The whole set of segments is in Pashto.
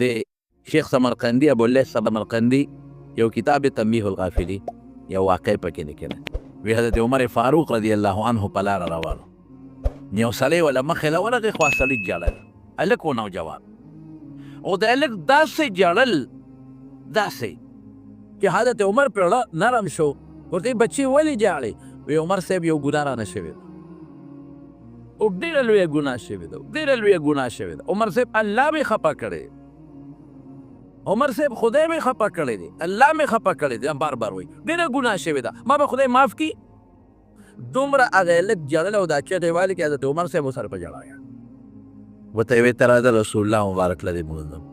د شیخ سمرقندي، ابو الله سمرقندي یو کتاب تنبیه الغافلی، یو واقع پکې لیکلی. وی حضرت عمر فاروق رضی الله عنه په لاره روانو، یو سړی وله مخې له ورغی، خو سړي ژړل، هلک و نوجوان، او د هلک داسې ژړل داسې چې حضرت عمر پرې زړه نرم شو. ورته یې بچې ولې ژاړې؟ وی عمر صاحب یو ګناه رانه شوې ده، او ډېره لویه ګناه شوې ده، ډېره لویه ګناه شوې ده. عمر صاحب الله مې خفه کړی، عمر صاحب خدای مې خفه کړی دی، الله مې خفه کړی دی، بار بار وایي ډېره ګناه شوې ده، ما به خدای معاف کړي. دومره هغه هلک ژړل او دا چغې والې کې حضرت عمر صاحب ورسره په ژړا ویل. ورته یې ویل ته راځه رسول الله مبارک له دې مونږ ځم.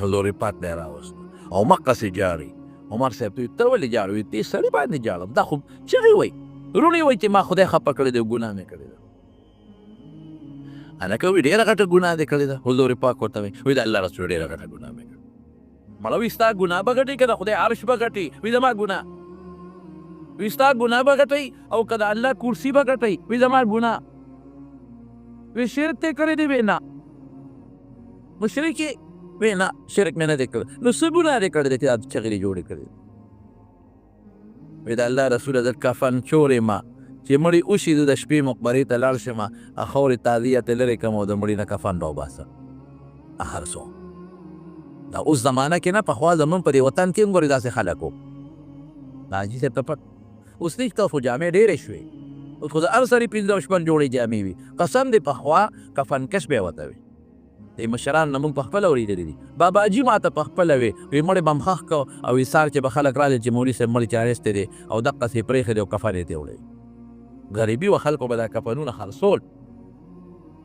حضور پاک دی راوست او مقصې ژاړي. عمر صاحب ته ته ولې ژاړې؟ وایي دې سړي باندې ژاړم، دا خو چغې وایي، روڼې وایي چې ما خدای خفه کړی دی، ګناه مې کړې ده. هلکه وایي ډېره غټه ګناه دې کړې ده. حضور پاک ورته وایي، وایي د الله رسول ډېره غټه ګناه مې کړې. مړه وایي ستا ګناه به غټي که د خدای عرش به غټي؟ وایي زما ګناه. وایي ستا ګناه به غټي او که د الله کرسي به غټي؟ وایي زما ګناه. وایي شرک دې کړی دی؟ وایي نه. مشرک یې؟ وایي نه، شرک مې نه دی کړی. نو څه ګناه دې کړې ده چې دا چغې دې جوړې کړې؟ وایي د الله رسوله زه کفن چور یم، چې مړی وشي زه د شپې مقبرې ته لاړ شم، خاورې تازیه ته لرې کړم او د مړي نه کفن راوباسم. هر څو دا اوس زمانه کې نه، پخوا زمونږ په دې وطن کې هم ګورې داسې خلک وو. دا حاجي صاحب ته پټ اوس نشته، خو جامې ډېرې شوې، اوس خو د هر سړي 5 او 6 جوړې جامې وي. قسم دې پخوا کفن کش به ورته وي. دې مشران نه مونږ په خپله اورېدلي دي. باباجي ماته په خپله وي، وي مړی به هم ښخ کړ او وي سهار چې به خلک راغلل چې مولوي صاحب مړی چا ایستی دی او دقسې یې پرېښی دی او کفن یې ترې وړی. غریبي وه، خلکو به دا کفنونه خرڅول.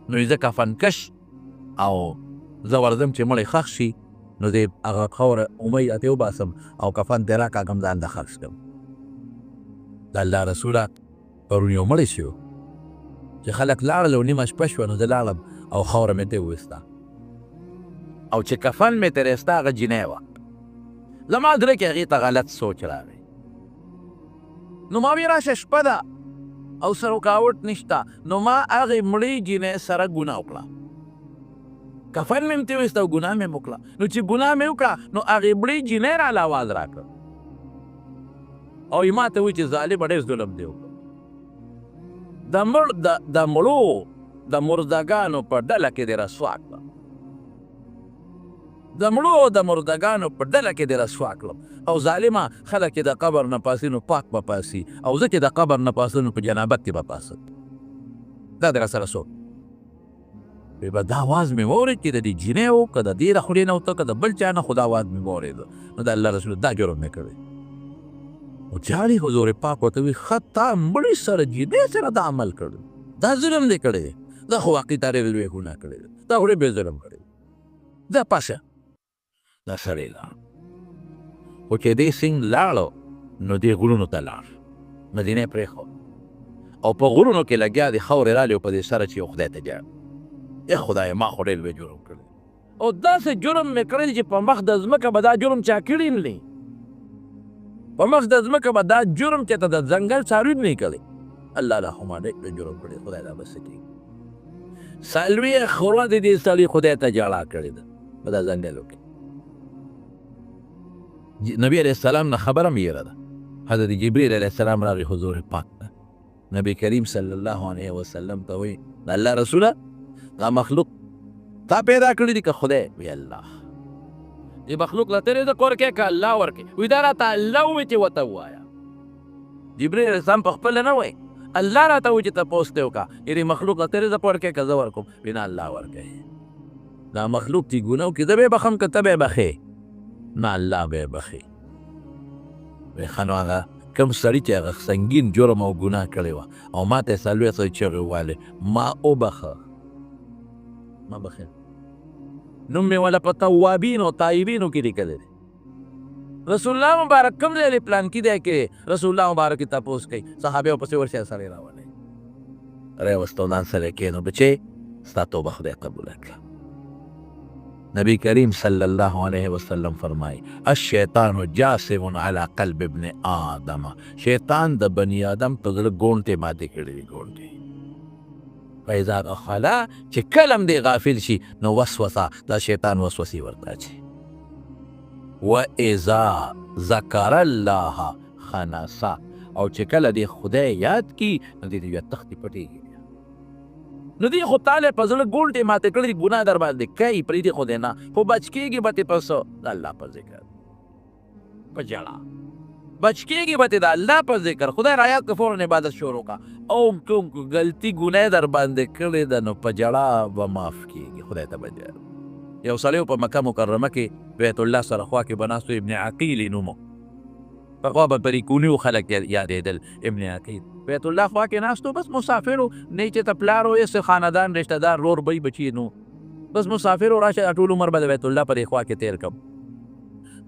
نو یې زه کفن کش او زه ورځم چې مړی ښخ شي، نو زه هغه خاوره اومه یې ترې وباسم او کفن ترې راکاږم، ځان ته خرڅ کړم. د الله رسوله پرون یو مړی شو چې خلک لاړل او نیمه شپه شوه، نو زه لاړم او خاوره مې ترې وویسته او چې کفن مې ترې ایسته هغه جینۍ وه. زما زړه کې هغې ته غلط سوچ راغی، نو ما وی راشه شپه ده او څه رکاوټ نشته، نو ما هغې مړې جینۍ سره ګناه وکړه، کفن مې هم ترې وویسته او ګناه مې هم وکړه. نو چې ګناه مې وکړه نو هغې مړې جینۍ راله اواز راکړ او یې ما ته وویل چې ظالمه ډېر ظلم دی وکړ، د مړو د مردګانو په ډله کې دې رسوا کړم، د مړو د مردګانو په ډله کې دې رسوا کړم. او ظالمه خلک چې د قبر نه پاسي نو پاک به پاسي، او زه چې د قبر نه پاسم نو په جنابت کې به پاسم. دا دې راسره څوک وی؟ به دا اواز مې واورېد چې د دې جینۍ و، که د دې د خولې نه وته که د بل چا نه، خو دا اواز مې واورېد. نو د الله رسول دا جرم مې کړی. او جاري حضور پاک ورته وی، ښه تا مړي سره جینۍ سره دا عمل کړی، دا ظلم دې کړی دی، دا خو واقعي تا ډېر لوی ګناه کړی دی، دا خو ډېر بې ظلم کړی دی. دا پاشه دا سړی لاړ، خو چې دې سیند لاړو نو دې غرونو ته لاړ، مدینه یې پرېښود او په غرونو کې لګیا دی، خاورې رالې او په دې سره چې یو خدای ته ژاړي، ای خدایه ما خو ډېر لوی جرم کړی او داسې جرم مې کړی چې په مخ د ځمکه به دا جرم چا کړی نه دی، په مخ د ځمکه به دا جرم چې ته د ځنګل څاروي نه کړی، الله له خو ما ډېر لوی جرم کړی، خدای دا به څه کېږي. 40 ورځې دې سړي خدای ته ژړا کړې ده په دا ځنګلو کې. نبی علیه السلام نه خبره هم یېره ده. حضرت جبریل علیه السلام راغی حضور پاک ته، نبی کریم صلی الله علیه وسلم ته وایي د الله رسوله دا مخلوق تا پیدا کړی دی که خدای؟ وی الله. دې مخلوق له ته رزق ورکې که الله ورکې؟ وی دا راته الله ووایي چې ورته ووایه. جبریل علیه السلام په خپله نه وایي، الله راته ووایي چې تپوس ترې وکړه، یعنې مخلوق له ته رزق ورکې که زه ورکوم؟ وی نه الله ورکوي. دا مخلوق چې ګناه وکړي زه به یې بخښم که ته به یې بخښې؟ نه الله به یې بخښي. وی ښه نو هغه کوم سړي چې هغه سنګین جرم او ګناه کړې وه او ما ته یې 40 ځلې چغې ووهلې، ما وبخښه، ما بخښه، نوم مې وله په توابین او تایبینو کې لیکلی دی. رسول الله مبارک کوم ځای دی پلانکي ځای کې رسول الله مبارک یې تپوس کوي، صحابه ورپسې ورشي سړی راولي، راوستو ځان سره کښېنو، بچې ستا توبه خدای قبوله کړه. نبی کریم صلی الله علیه وسلم فرمایي الشیطان جاسم علی قلب ابن آدم، شیطان د بنی آدم په زړه ګونټې ماتې کړې دي، ګونټې. فاذا غفلا، چې کله هم دی غافل شي نو وسوسه، دا شیطان وسوسې ورته اچوي. واذا ذکر الله خنسا، او چې کله دی خدای یاد کی نو دی بیا تختې پټېږي. نو دی خو تاله په زړه ګونټې ماتې کړې، ګناه در باندې کوي، پرېږدي خو دی نه، خو بچ کېږي به ترې په څه؟ د الله په ذکر، په ژړا بچ کېږي به ترې د الله په ذکر. خدای را یاد که فوراً عبادت شروع کا، او کوم غلطي ګناه در باندې کړې ده نو په ژړا به معاف کېږي، خدای ته به ژاړي. یو سړی په مکه مکرمه کې بیت الله سره خوا کې به ناست و، ابن عقیل یې نوم و. پخوا به پرې خلک یادېدل، ابن عقیل بیت الله خوا کې ناست و، بس مسافر و، نه چې ته پلار و، یې خاندان رشته دار رور بی بچي نو، بس مسافر و، راشه ټول عمر به د بیت الله په دې خوا کې تېر کړم.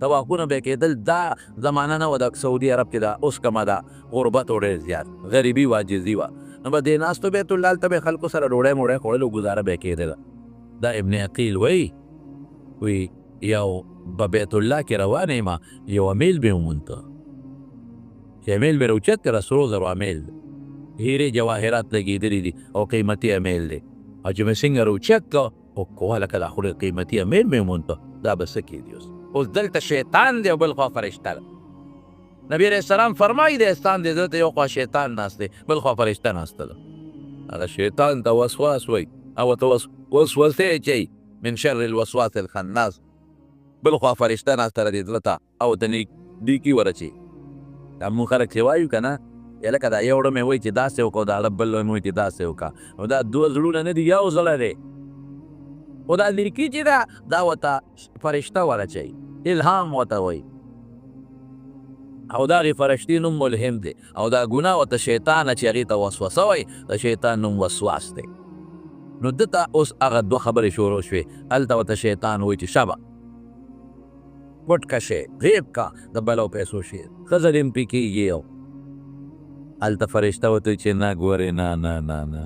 طوافونه به کېدل. دا زمانه نه وه د سعودي عرب کې، دا اوس کومه ده، غربت و ډېر زیات، غریبي وه، عاجزي وه. نو به دې ناست و بیت الله، هلته به خلکو سره ډوډۍ موډۍ خوړل او ګزاره به کېدله. دا ابن عقیل وایي، وی یو به بیت الله کې روان یم، یو امیل به ومونته، چې امیل مې راوچت کړه، سرو زرو امیل، هیرې جواهرات لګېدلي دي او قیمتي امیل دی. او چې مې څنګه راوچت کړه، او کوه لکه دا خو ډېر قیمتي امیل مې ومونته، دا به څه کېږي اوس؟ اوس دلته شیطان دی او بل خوا فرشته ده. نبی علیہ السلام فرمایي د احسان دی، دلته یو خوا شیطان ناست دی، بل خوا فرشته ناسته ده. هغه شیطان ته وسواس وایي او ته وسوسې اچوي، من شر الوسواس الخناس. بل خوا فرشته ناسته ده دې زړه ته او ته نیکي ورچوي. دا موږ خلک چې وایو که نه، یا لکه دا یو زړه مې وایي چې داسې وکړه، دا بل مې وایي چې داسې وکړه، نو دا دوه زړونه نه دي، یو زړه دی. خو دا نیکي چې ده دا ورته فرشته ورچوي، الهام ورته وایي، او دا هغې فرشتې نوم ملهم دی. او دا ګناه ورته شیطان چې هغې ته وسوسه وایي، د شیطان نوم وسواس دی. نو ده ته اوس هغه دوه خبرې شروع شوې. هلته ورته شیطان وایي چې شبه پټ که شی، غیب کا، د بلو پیسو شی، ښځه دې هم پرې کېږي. او هلته فرشته ورته وایي چې نه ګورې، نه نه نه نه،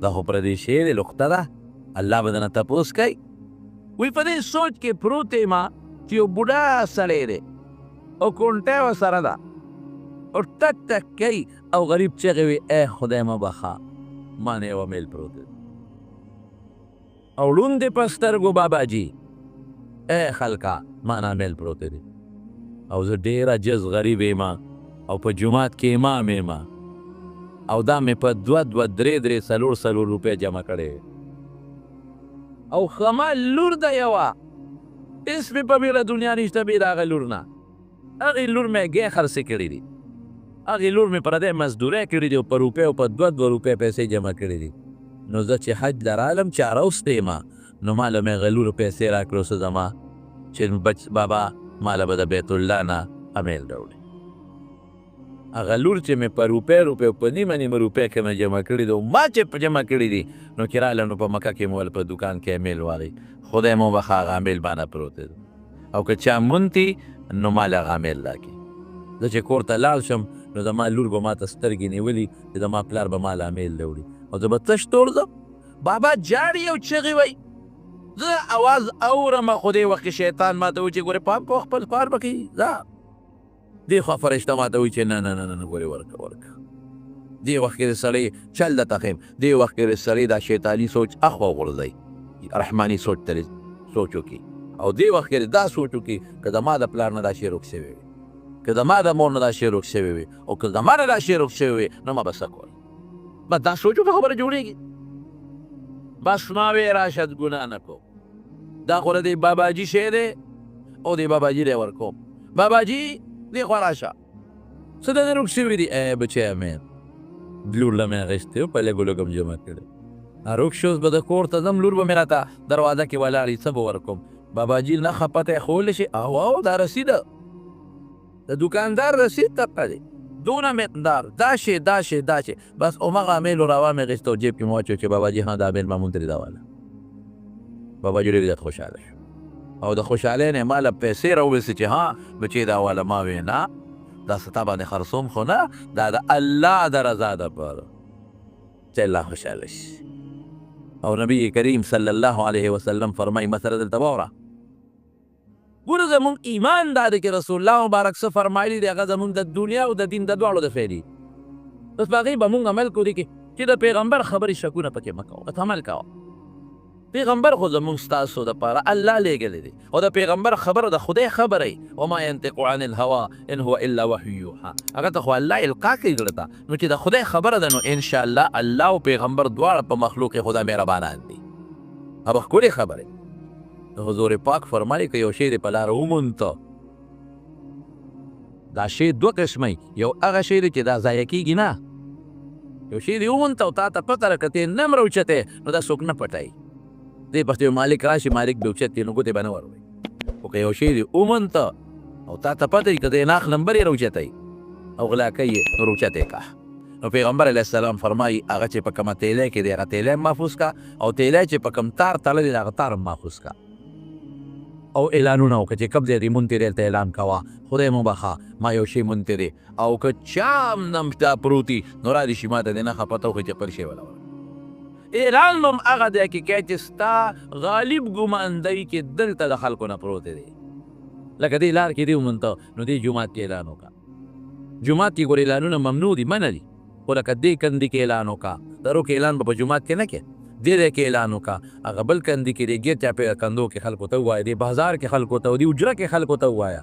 دا خو پردی شی دی، لقطه ده، الله به درنه تپوس کوي. وایي په دې سوچ کې پروت یم چې یو بوډا سړی دی او کونټه ورسره ده او ټک ټک کوي، او غریب چغې وي، ای خدای مه بخښه، ما نه یو امیل پروت دی او ړوند دی په سترګو باباجي، ای خلکه ما نه امیل پروت دی، او زه ډېر عاجز غریب یم او په جومات کې امام یم، او دا مې په دوه دوه درې درې څلور څلور روپۍ جمع کړې، او خما لور ده یوه، هېڅ مې په بېله دنیا نشته بې د هغه لور نه. هغې لور مې ګی خرڅې کړې دي، هغې لور مې پردی مزدورۍ کړې دي او په روپۍ او په دوه دوه روپۍ پیسې جمع کړې دي. نو زه چې حج له رالم چاره وستې ما، نو ما له مې هغه لور پیسې راکړو، څه زما چې بچ بابا ما له به د بیت الله نه امیل راوړي. هغه لور چې مې په روپۍ روپۍ په نیمه نیمه روپۍ کې مې جمع کړې دي، ما چې په جمع کړې دي، نو چې راله نو په مکه کې مې ول په دوکان کې امیل واغی، خدای مو بخښه هغه امیل باندې پروت دی، او که چا مونتي نو ما له هغه امیل راکړي. زه چې کور ته لاړ شم نو زما لور به ما ته سترګې نیولي چې زما پلار به ما له امیل راوړي، او زه به تش تور ځم. بابا جاړي او چغې وایي، زه اواز اورم، خو دې وخت کې شیطان ما ته وایي چې ګورې پام کوه، خپل کار به کوي، ځه. دې خوا فرشته ما ته وایي چې نه نه نه نه، ګورې ورکه ورکه. دې وخت کې د سړی چل درته ښیم، دې وخت کې د سړی دا شیطاني سوچ اخوا وغورځوي، رحماني سوچ ته سوچ وکړي، او دې وخت کې دا سوچ وکړي که زما د پلار نه دا شی ورک شوی وي، که زما د مور نه دا شی ورک شوی وي، او که زما نه دا شی ورک شوی وي، نو ما به څه کول؟ بس دا سوچ وکړه، خبره جوړېږي. بس ما وې راشد ګناه نه کوم، دا خو د دې باباجي شی دی او دې باباجي دی ورکوم. باباجي دې خوا راشه، څه د نه ورک شوي دي؟ ای بچیه مې لور له مې اخیستې په لږو لږو مې جمع کړې، ورک شو، اوس به د کور ته ځم، لور به مې راته دروازه کې ولاړې، څه به ورکوم؟ باباجي نه ښه پته یې ښوولی شي، او او دا رسید د دوکاندار رسید دقه دی، دونه مقدار، دا شی دا شی دا شی، بس همغه امیل راوامې اخیسته او جیب کې مې واچو چې باباجي ها دا امیل ما مونږ ترې دا واله. باباجي ډېر زیات خوشحاله شو، او د خوشحالۍ نه یې ما له پیسې راوویستې چې ها بچې دا واله. ما وې نه، دا ستا باندې خرڅوم خو نه، دا د الله د رضا دپاره چې الله خوشحاله شي. او نبی کریم صلی الله علیه وسلم فرمایي، مسله دلته واوره، ګوره زمونږ ایمان دا دی چې رسول الله مبارک څه فرمایلي دي، هغه زمونږ د دنیا او د دین د دواړو د فایدې، بس په هغې به مونږ عمل کوو. دې کې چې د پیغمبر خبرې شکونه پکې مه کوه، بس عمل کوه. پیغمبر خو زموږ ستاسو دپاره الله لېږلی دی، او د پیغمبر خبره د خدای خبره وي. وما ينطق عن الهوا ان هو الا وحی یوحى. هغه ته خو الله القا کوي زړه ته، نو چې د خدای خبره ده نو انشاءالله الله او پیغمبر دواړه په مخلوق خدا مهربانان دي. هغه ښکلې خبرې. نو حضور پاک فرمایي که یو شی دې په لاره ومونته، دا شی دوه قسمه، یو هغه شی دی چې دا ضایع کېږي نه، یو شی دې ومونته او تا ته پته ده که ته یې نه هم راوچتې نو دا څوک نه پټوي، دې پسې یو مالک راشي، مالک به اوچت کړي نو ګوتې به نه وروړي. خو که یو شی دې ومونته او تا ته پته وي که ته یې نه اخلم بل یې راوچتوي او غلا کوي یې نو راوچت یې کړه. نو پیغمبر علیه السلام فرمایي هغه چې په کومه تیلی کې دی هغه تیلی هم محفوظ کړه، او تیلی چې په کوم تار تړلی دی هغه تار هم محفوظ کړه. او اعلانونه وکړه چې کوم ځای دې مونتې دی هلته اعلان کوه، خدای مو بخښه ما یو شی مونتې دی، او که چا هم نه دا پروت نو را دې شي ما ته دې نښه پته وښیي چې خپل شی وله ورکړه. اعلان به هم هغه ځای کې کوې چې ستا غالب ګمان دی چې دلته د خلکو نه پروت دی، لکه دې لار کې دې ومونته نو دې جومات کې اعلان وکړه. جومات کې ګورې اعلانونه ممنوع دي، منع دي، خو لکه دې کندې کې اعلان وکړه، د روکې اعلان به په جومات کې نه کې، دې ځای کې اعلان وکړه، هغه بل کندې کې دې ګیر چاپېره کندو کې خلکو ته ووایه، دې بازار کې خلکو ته، دې حجره کې خلکو ته ووایه،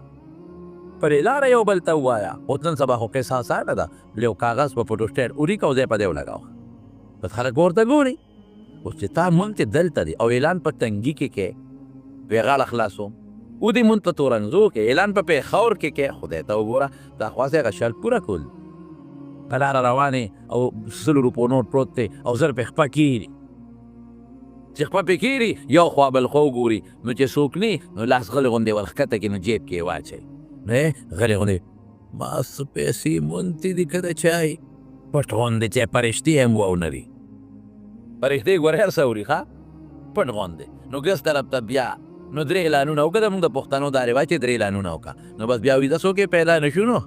پر لاره یو بل ته ووایه. خو نن سبا خو قصه اسانه ده، یو کاغذ په فوټوسټیټ ولیکه او ځای په ځای ولګوه، بس خلک به ورته ګوري. اوس چې تا مونږ ته دلته دی او اعلان په تنګي کې کې وی غاړه خلاصوم، او دې مونږ په تورنزو کې اعلان په پېښور کې کې، خدای ته وګوره دا خو هسې هغه شرط پوره کول. په لاره روانې او 100 روپو نوټ پروت دی او زر پې خپه کېږي، چې خپه پې کېږي یو خوا بل خوا وګوري، نو چې څوک نی نو لاس غلې غوندې ورښکته کړي نو جیب کې یې واچوي، نو غلې غوندې ما څه پیسې مونتې دي که د چای پټ غوندې چې پرشتې هم واونري، پرشتې ګورې هر څه اوري، ښه پټ غوندې. نو ګس طرف ته بیا نو درې اعلانونه وکړه، زموږ د پښتنو دا رواج چې درې اعلانونه وکړه، نو بس بیا ویده څوک یې پیدا نه شو نو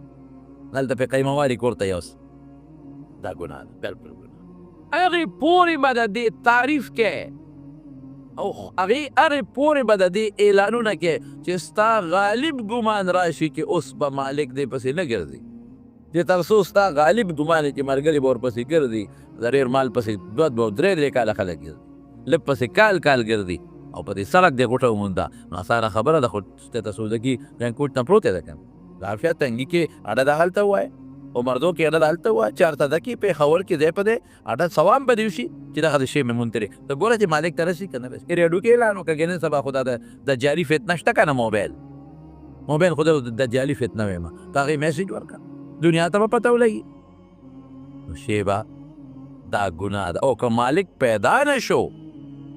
هلته پې قیمه والي کور ته یوسه. دا ګناه ده، بلکل ګناه. هغې پورې به د دې تعریف کې او هغې هرې پورې به د دې اعلانونه کې چې ستا غالب ګمان راشي چې اوس به مالک دې پسې نه ګرځي، چې تر څو ستا غالب ګمان چې ملګري به ورپسې ګرځي، د ډېر مال پسې دوه دوه درې درې کاله خلک ګرځي، لږ پسې کال کال ګرځي، او په دې سړک دې غوټه ومونده نو اسانه خبره ده، خو ته سودګي رینکوټ نه پروت دی که نه، د عافیت تنګي کې اډه ده هلته ووایه، عمردو کې اډه ده هلته ووایه، چارسده کې پېښور کې ځای په دی اډه ثواب به دې وشي چې دغه د شی مې مونته دی، ته ګوره چې مالک ته رسي که نه رسي. ریډیو کې اعلان وکړه که نن سبا خو دا د جعلي فتنه شته که نه، موبایل خو د جعلي فتنه وایم، ته هغې میسج ورکړه دنیا ته به پته ولګي. نو شیبه دا ګناه ده. او که مالک پیدا نه شو،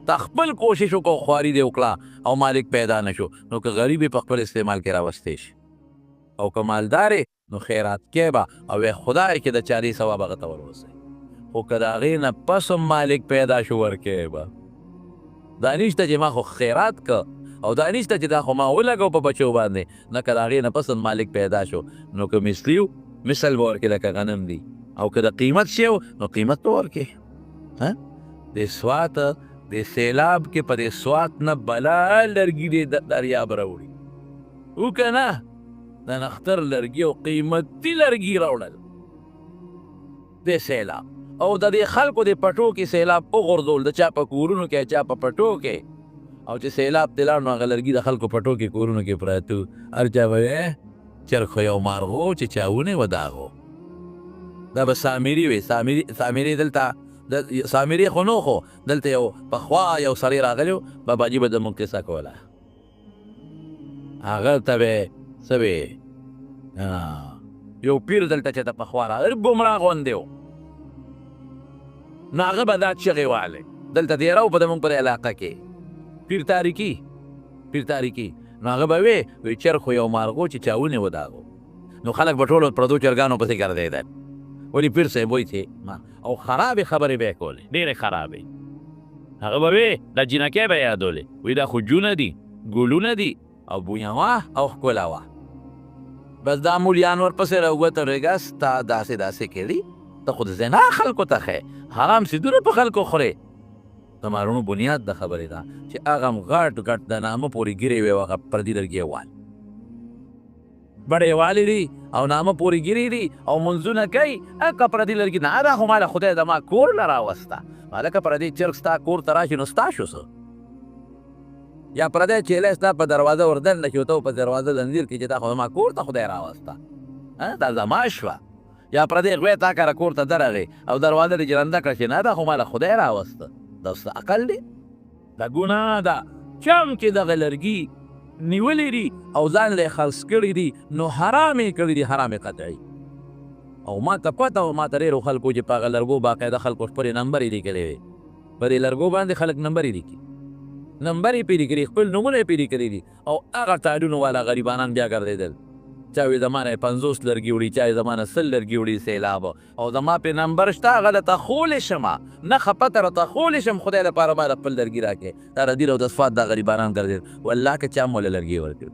تا خپل کوشش وکړه، خواري دې وکړه او مالک پیدا نه شو، نو که غریب یې په خپل استعمال کې راوستی شي، او که مالدار یې نو خیرات کې به او خدای کې د چارې ثواب هغه ته ورورسوي. خو که د هغې نه پس هم مالک پیدا شو ورکوي به. دا نشته چې ما خو خیرات که، او دا نشته چې دا خو ما ولګو په بچو باندې، نه، که د هغې نه پس هم مالک پیدا شو نو که مثلي و مثل به ورکړي لکه غنم دي، او که د قیمت شی و نو قیمت به ورکړي. د سوات د سیلاب کې په دې سوات نه بلا لرګي دې دریاب راوړي او که نه د نختر لرګي او قیمتي لرګي راوړل د سیلاب، او د دې خلکو د پټو کې سیلاب وغورځول، د چا په کورونو کې چا په پټو کې، او چې سیلاب ترې لاړ نو هغه لرګي د خلکو پټو کې کورونو کې پراته وو. هر چا به ویل چرګ خو یو مارغو چې چا ونیوه داغو. دا به سامري وي، سامري دلته سامري خو نو، خو دلته یو پخوا یو سړی راغلی و، باباجي به زموږ قصه کوله، هغه ته به څه وې، یو پیر دلته چې ته پخوا راغلی ګمراه غوندې و، نو هغه به دا چغې والې دلته دېره و په زموږ پر علاقه کې، پیر تاریکي، پیر تاریکي، نو هغه به وی چرګ خو یو مارغو چې چا ونیوه داغو، نو خلک به ټولو پردو چرګانو پسې ګرځېدل. ولې پیر صاحب وایي چې ما او خرابې خبرې به یې کولې، ډېرې خرابې. هغه به وی دا جینکۍ به یې یادولې، وایي دا خو جونه دي، ګلونه دي او بویه وه او ښکلا وه. بس دا مولیان ورپسې راووتل، رېږه ستا داسې داسې کړي، ته خو د زنا خلکو ته ښې حرام څیزونه په خلکو خورې. زما وروڼو بنیاد د خبرې ده چې هغه هم غټ غټ د نامه پورې ګیرې وې او هغه پردي لرګي وال. بډې والي دي او نامه پورې ګیري دي او منځونه کوي. هکه پردي لرګي نه، دا خو ماله خدای زما کور له راوسته. هلکه پردی چرګ ستا کور ته راشي نو ستا شو څه؟ یا پردی چیلی ستا په دروازه ور دننه شي او ته په دروازه زنځیر کې چې دا خو زما کور ته خدای راوسته، دا زما شوه. یا پردی غوی تا کره کور ته درغی او دروازه دې جرنده کړه چې نه دا خو ماله خدای راوسته، دا څه عقل دی؟ دا ګناه ده. چم چې دغه لرګي نیولي دي او ځان له یې خرڅ کړي دي نو حرام یې کړي دي، حرام قطعي. او ما ته پته وه، ما ته ډېرو خلکو چې په هغه لرګو باقاعده خلکو خپلې نمبرې لیکلې وې، په دې لرګو باندې خلک نمبرې لیکي، نمبرې پرې لیکلي، خپل نومونه یې پرې لیکلي دي. او هغه ټالونو والا غریبانان بیا ګرځېدل، چا وې زما نه یې 50 لرګي وړي، چا یې زما نه 100 لرګي وړي سیلاب، او زما پې نمبر شته، هغه درته ښولی شم، نښه پته راته ښولی شم، خدای لپاره ما له خپل لرګي راکړې. دا د دیر او د سوات دا غریبانان ګرځېدل، والله که چا مو له لرګي ورکړي،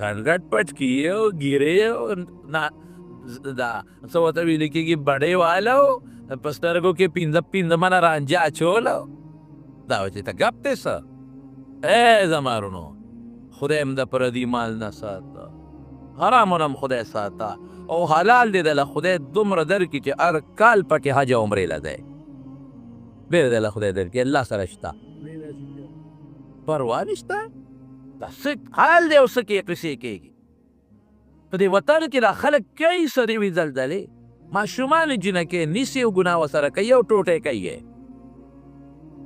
غټ غټ پټکي او ږیرې او نه دا څه ورته ویل کېږي، بډې والو په سترګو کې پنځه پنځه منه رانجه اچولو. دا چې ته ګپ دی څه؟ ای زما وروڼو، خدای هم د پردي مال نه ساته، حرامونه هم خدای ساته، او حلال دې دله خدای دومره درکړي چې هر کال پکې حج او عمرې له دی، ډېر دله خدای درکړي، الله سره شته، پروا نشته. دا څه حال دی او څه کې قصې کېږي په دې وطن کې؟ دا خلک کوي څه دې وي زلزلې، ماشومان جینکې نیسي او ګناه ورسره کوي او ټوټې کوي،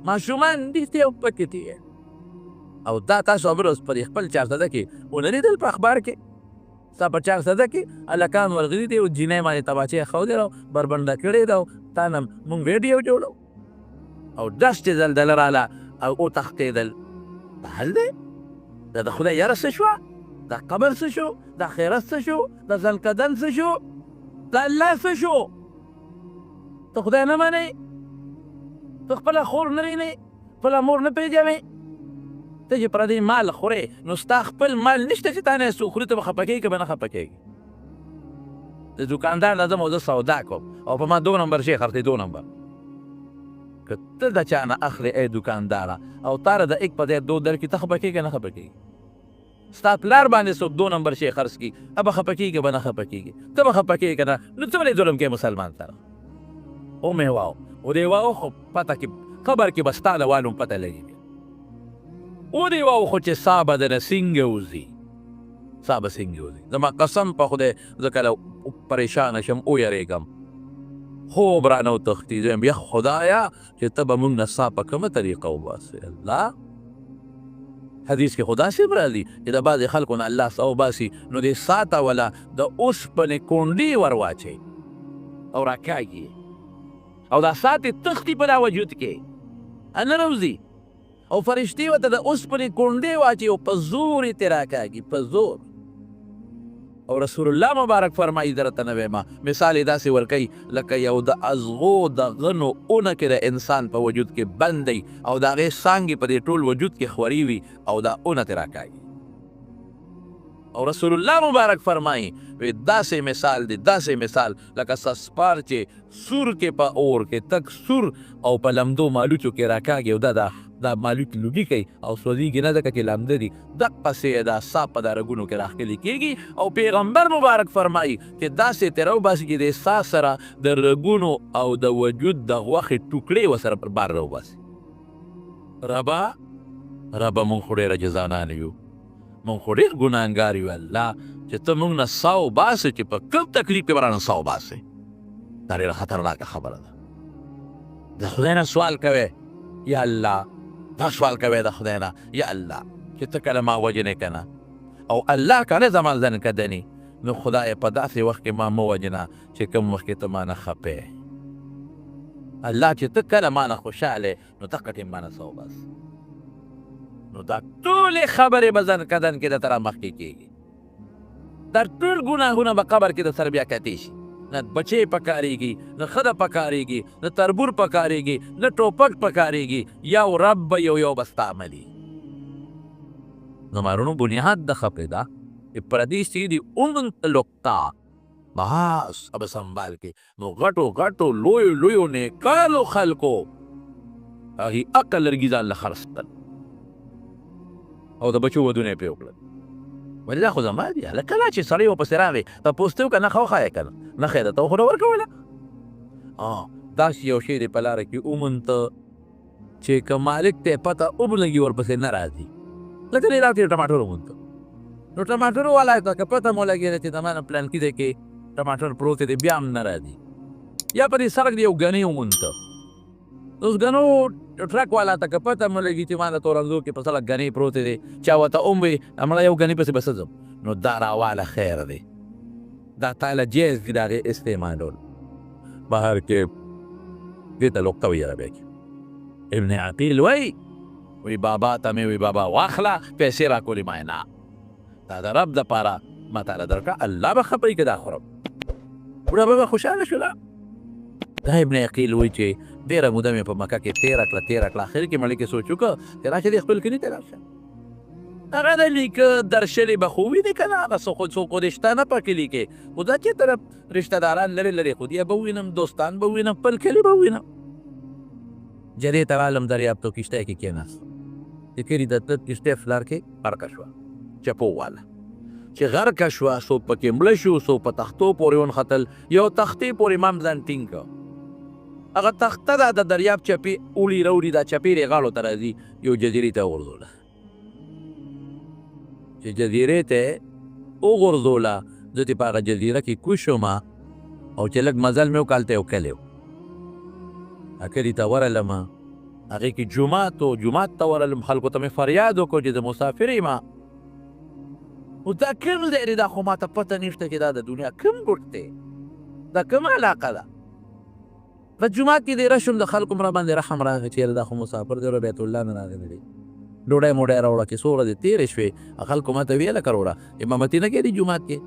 ماشومان نیسي او پکې دي. او دا تاسو خبر اوس په دې خپل چارسده کې ونه لیدل په اخبار کې؟ ستا په چارسده کې هلکان ورغلي دي او جینۍ باندې تماچې ښودلې او بربنډه کړې ده، او تا نه موږ ویډیو جوړو او داسې چې زلزله راله او وتښتېدل. دا حل دی؟ دا د خدای یاره څه شوه؟ دا قبر څه شو؟ دا خیرت څه شو؟ دا ځنکدن څه شو؟ دا الله څه شو؟ ته خدای نه منې؟ ته خپله خور نه وینې؟ خپله مور نه پېژنې؟ ته چې پردی مال خورې نو ستا خپل مال نشته چې تا نه یې څوک خوري، ته به خفه کېږې که به نه خفه کېږې؟ د دوکاندار نه ځم او زه سودا کوم او په ما 2 نمبر شی خرڅوي، 2 نمبر. که ته د چا نه اخلې ای دوکانداره او تا له د 1 په ځای 2 درکړي، ته خفه کېږې که نه خفه کېږې؟ ستا پلار باندې څوک 2 نمبر شی خرڅ کړي، به خفه کېږي به نه خفه کېږي؟ ته به خفه کېږې که نه؟ نو څه ولې ظلم کوې مسلمان سره؟ ومې واو ودې واو، خو پته کې قبر کې به ستا د والو پته لګي. ودې واو خو چې سا به درنه څنګه وځي، سا به څنګه وځي؟ زما قسم په خدای زه کله پریشانه شم ویرېږم، خوب رانه وتښتي، زه وایم یا خدایا چې ته به موږ نه سا په کومه طریقه وباسې. الله حدیث کې خو داسې هم راځي چې د بعضې خلکو نه الله سا وباسي نو دې سا ته ولا د اوسپنې کونډې ور واچوي او راکاږي، او دا سا ترې تښتي په دا وجود کې نه راوځي، او فرشتې ورته د اوسپنې کونډې واچوي او په زور یې ترې راکاږي، په زور. او رسول الله مبارک فرمایي درته نه وایم، مثال یې داسې ورکوي لکه یو د ازغو د غنو اونه کې د انسان په وجود کې بند دی او د هغې څانګې په دې ټول وجود کې خورې وي او دا اونه ترې راکاږي. او رسول الله مبارک فرمایي وی داسې مثال دی، داسې مثال لکه سسپار چې سور کې په اور کې تک سور او په لمدو مالوچو کې راکاږي او دا دا مالوچ لوګي کوي او سوځېږي نه ځکه چې لامده دي، دقسې یې دا سا په دا رګونو کې راښکلې کېږي. او پیغمبر مبارک فرمایي چې داسې ترې راوباسي چې د سا سره د رګونو او د وجود د غوښې ټوکړې ورسره پر بار راوباسي. ربا ربا مونږ خو ډېر عاجزانان یو، مونږ خو ډېر ګناهګار یو، الله چې ته مونږ نه سا وباسې چې په کوم تکلیف کې به رانه سا وباسې. دا ډېره خطرناکه خبره ده. د خدای نه سوال کوې یا الله، دا سوال کوې د خدای نه یا الله چې ته کله ما وژنې که نه، او الله که نه زما ځن کدني، نو خدای په داسې وخت کې ما مه وژنه چې کوم وخت کې ته ما نه خپې. الله چې ته کله ما نه خوشحاله نو دقه ټیم ما نه څه وباسې. نو دا ټولې خبرې به ځن کدن کې د تر مخکې کېږي، دا ټول ګناهونه به قبر کې د سر بیا کتې شي. نه بچې پکارېږي، نه ښځه پکارېږي، نه تربور پکارېږي، نه ټوپک پکارېږي، یو رب به یو یو به ستا عملي. زما وروڼو بنیاد د خبرې ده چې پردي سیدي وموندلو بس اب سنبال کې نو غټو غټو لویو لویو نیکانو خلکو هغې عقل لرګي ځان له خرڅ کړل او د بچو ودونه یې پرې وکړل. ولې دا خو زما دي. هلکه کله چې سړی ورپسې راغی تپوس ته وکړه، نښه وښایه که نه، نښه یې درته خو نه ورکوله. داسې یو شی دی په لاره کې ومونته چې که مالک ته یې پته وبلګي ورپسې نه راځي. لکه دې لار کې ټماټر ومونته، نو ټماټر والا ته که پته مو لګېده چې زما نه پلانکي ځای کې ټماټر پروت دی، بیا هم نه راځي. یا په دې سړک دې یو ګنې ومونته، اوس ګنو ټرک والا ته که پته مو لګي چې ما د تورنزو کې په سړک ګنې پروتې دی، چا ورته هم وي مړه یو ګنې پسې به څه ځم، نو دا راواله خیر دی، دا تاله جایز دي د هغې استعمالول. بهر کې دې ته لقطه وایي عربۍ کې. ابن عقیل وایي، وی بابا ته مې وی بابا واخله پیسې راکولې، ما نه، دا د رب دپاره ما تاله درکړه، الله به خپه وي که دا خورم. بوډا بابا خوشحاله شوله. دا ابن عقیل وایي چې ډېره موده مې په مکه کې تېره کړه تېره کړه، اخر کې مړی کې سوچ وکړ چې راشه دې خپل کلي ته لاړ شه. هغه د نیکه درشلې به خو وینې که نه، هغه څوک خو دې شته نه په کلي کې، خو دا چېرته رشته داران لرې لرې خو دې به ووینم، دوستان به ووینم، خپل کلي به ووینم. جدې ته رالم، دریاب ته کښتۍ کې کېناستم، د کلي د تلت کښتۍ فلار کې غرقه شوه، چپو واله چې غرقه شوه، څوک پکې مړه شو، څوک په تختو پورې ونښتل، یو تختې پورې ما هم ځان ټینګ کړ. هغه تخته ده د دریاب چپې اوړي راوړي، دا چپې یې غاړو ته راځي، یو جزیرې ته وغورځوله. چې جزیرې ته وغورځوله، زه چې په هغه جزیره کې کوز شوم او چې لږ مزل مې وکړ، هلته یو کلی و، هغه کلي ته ورغلم، هغې کې جومات و، جومات ته ورغلم، خلکو ته مې فریاد وکړ چې زه مسافر یم، خو دا کوم ځای دی، دا خو ماته پته نشته چې دا د دنیا کوم ګوټ دی، دا کومه علاقه ده. په جومات کې دېره شوم، د خلکو هم راباندې رحم راغی چې یاره دا خو مسافر دی، بیت الله نه راغلی دی، ډوډۍ موډۍ راوړه. چې څو ورځې تېرې شوې، خلکو ماته ویل لکه وروره امامتي نه کوې جومات کې؟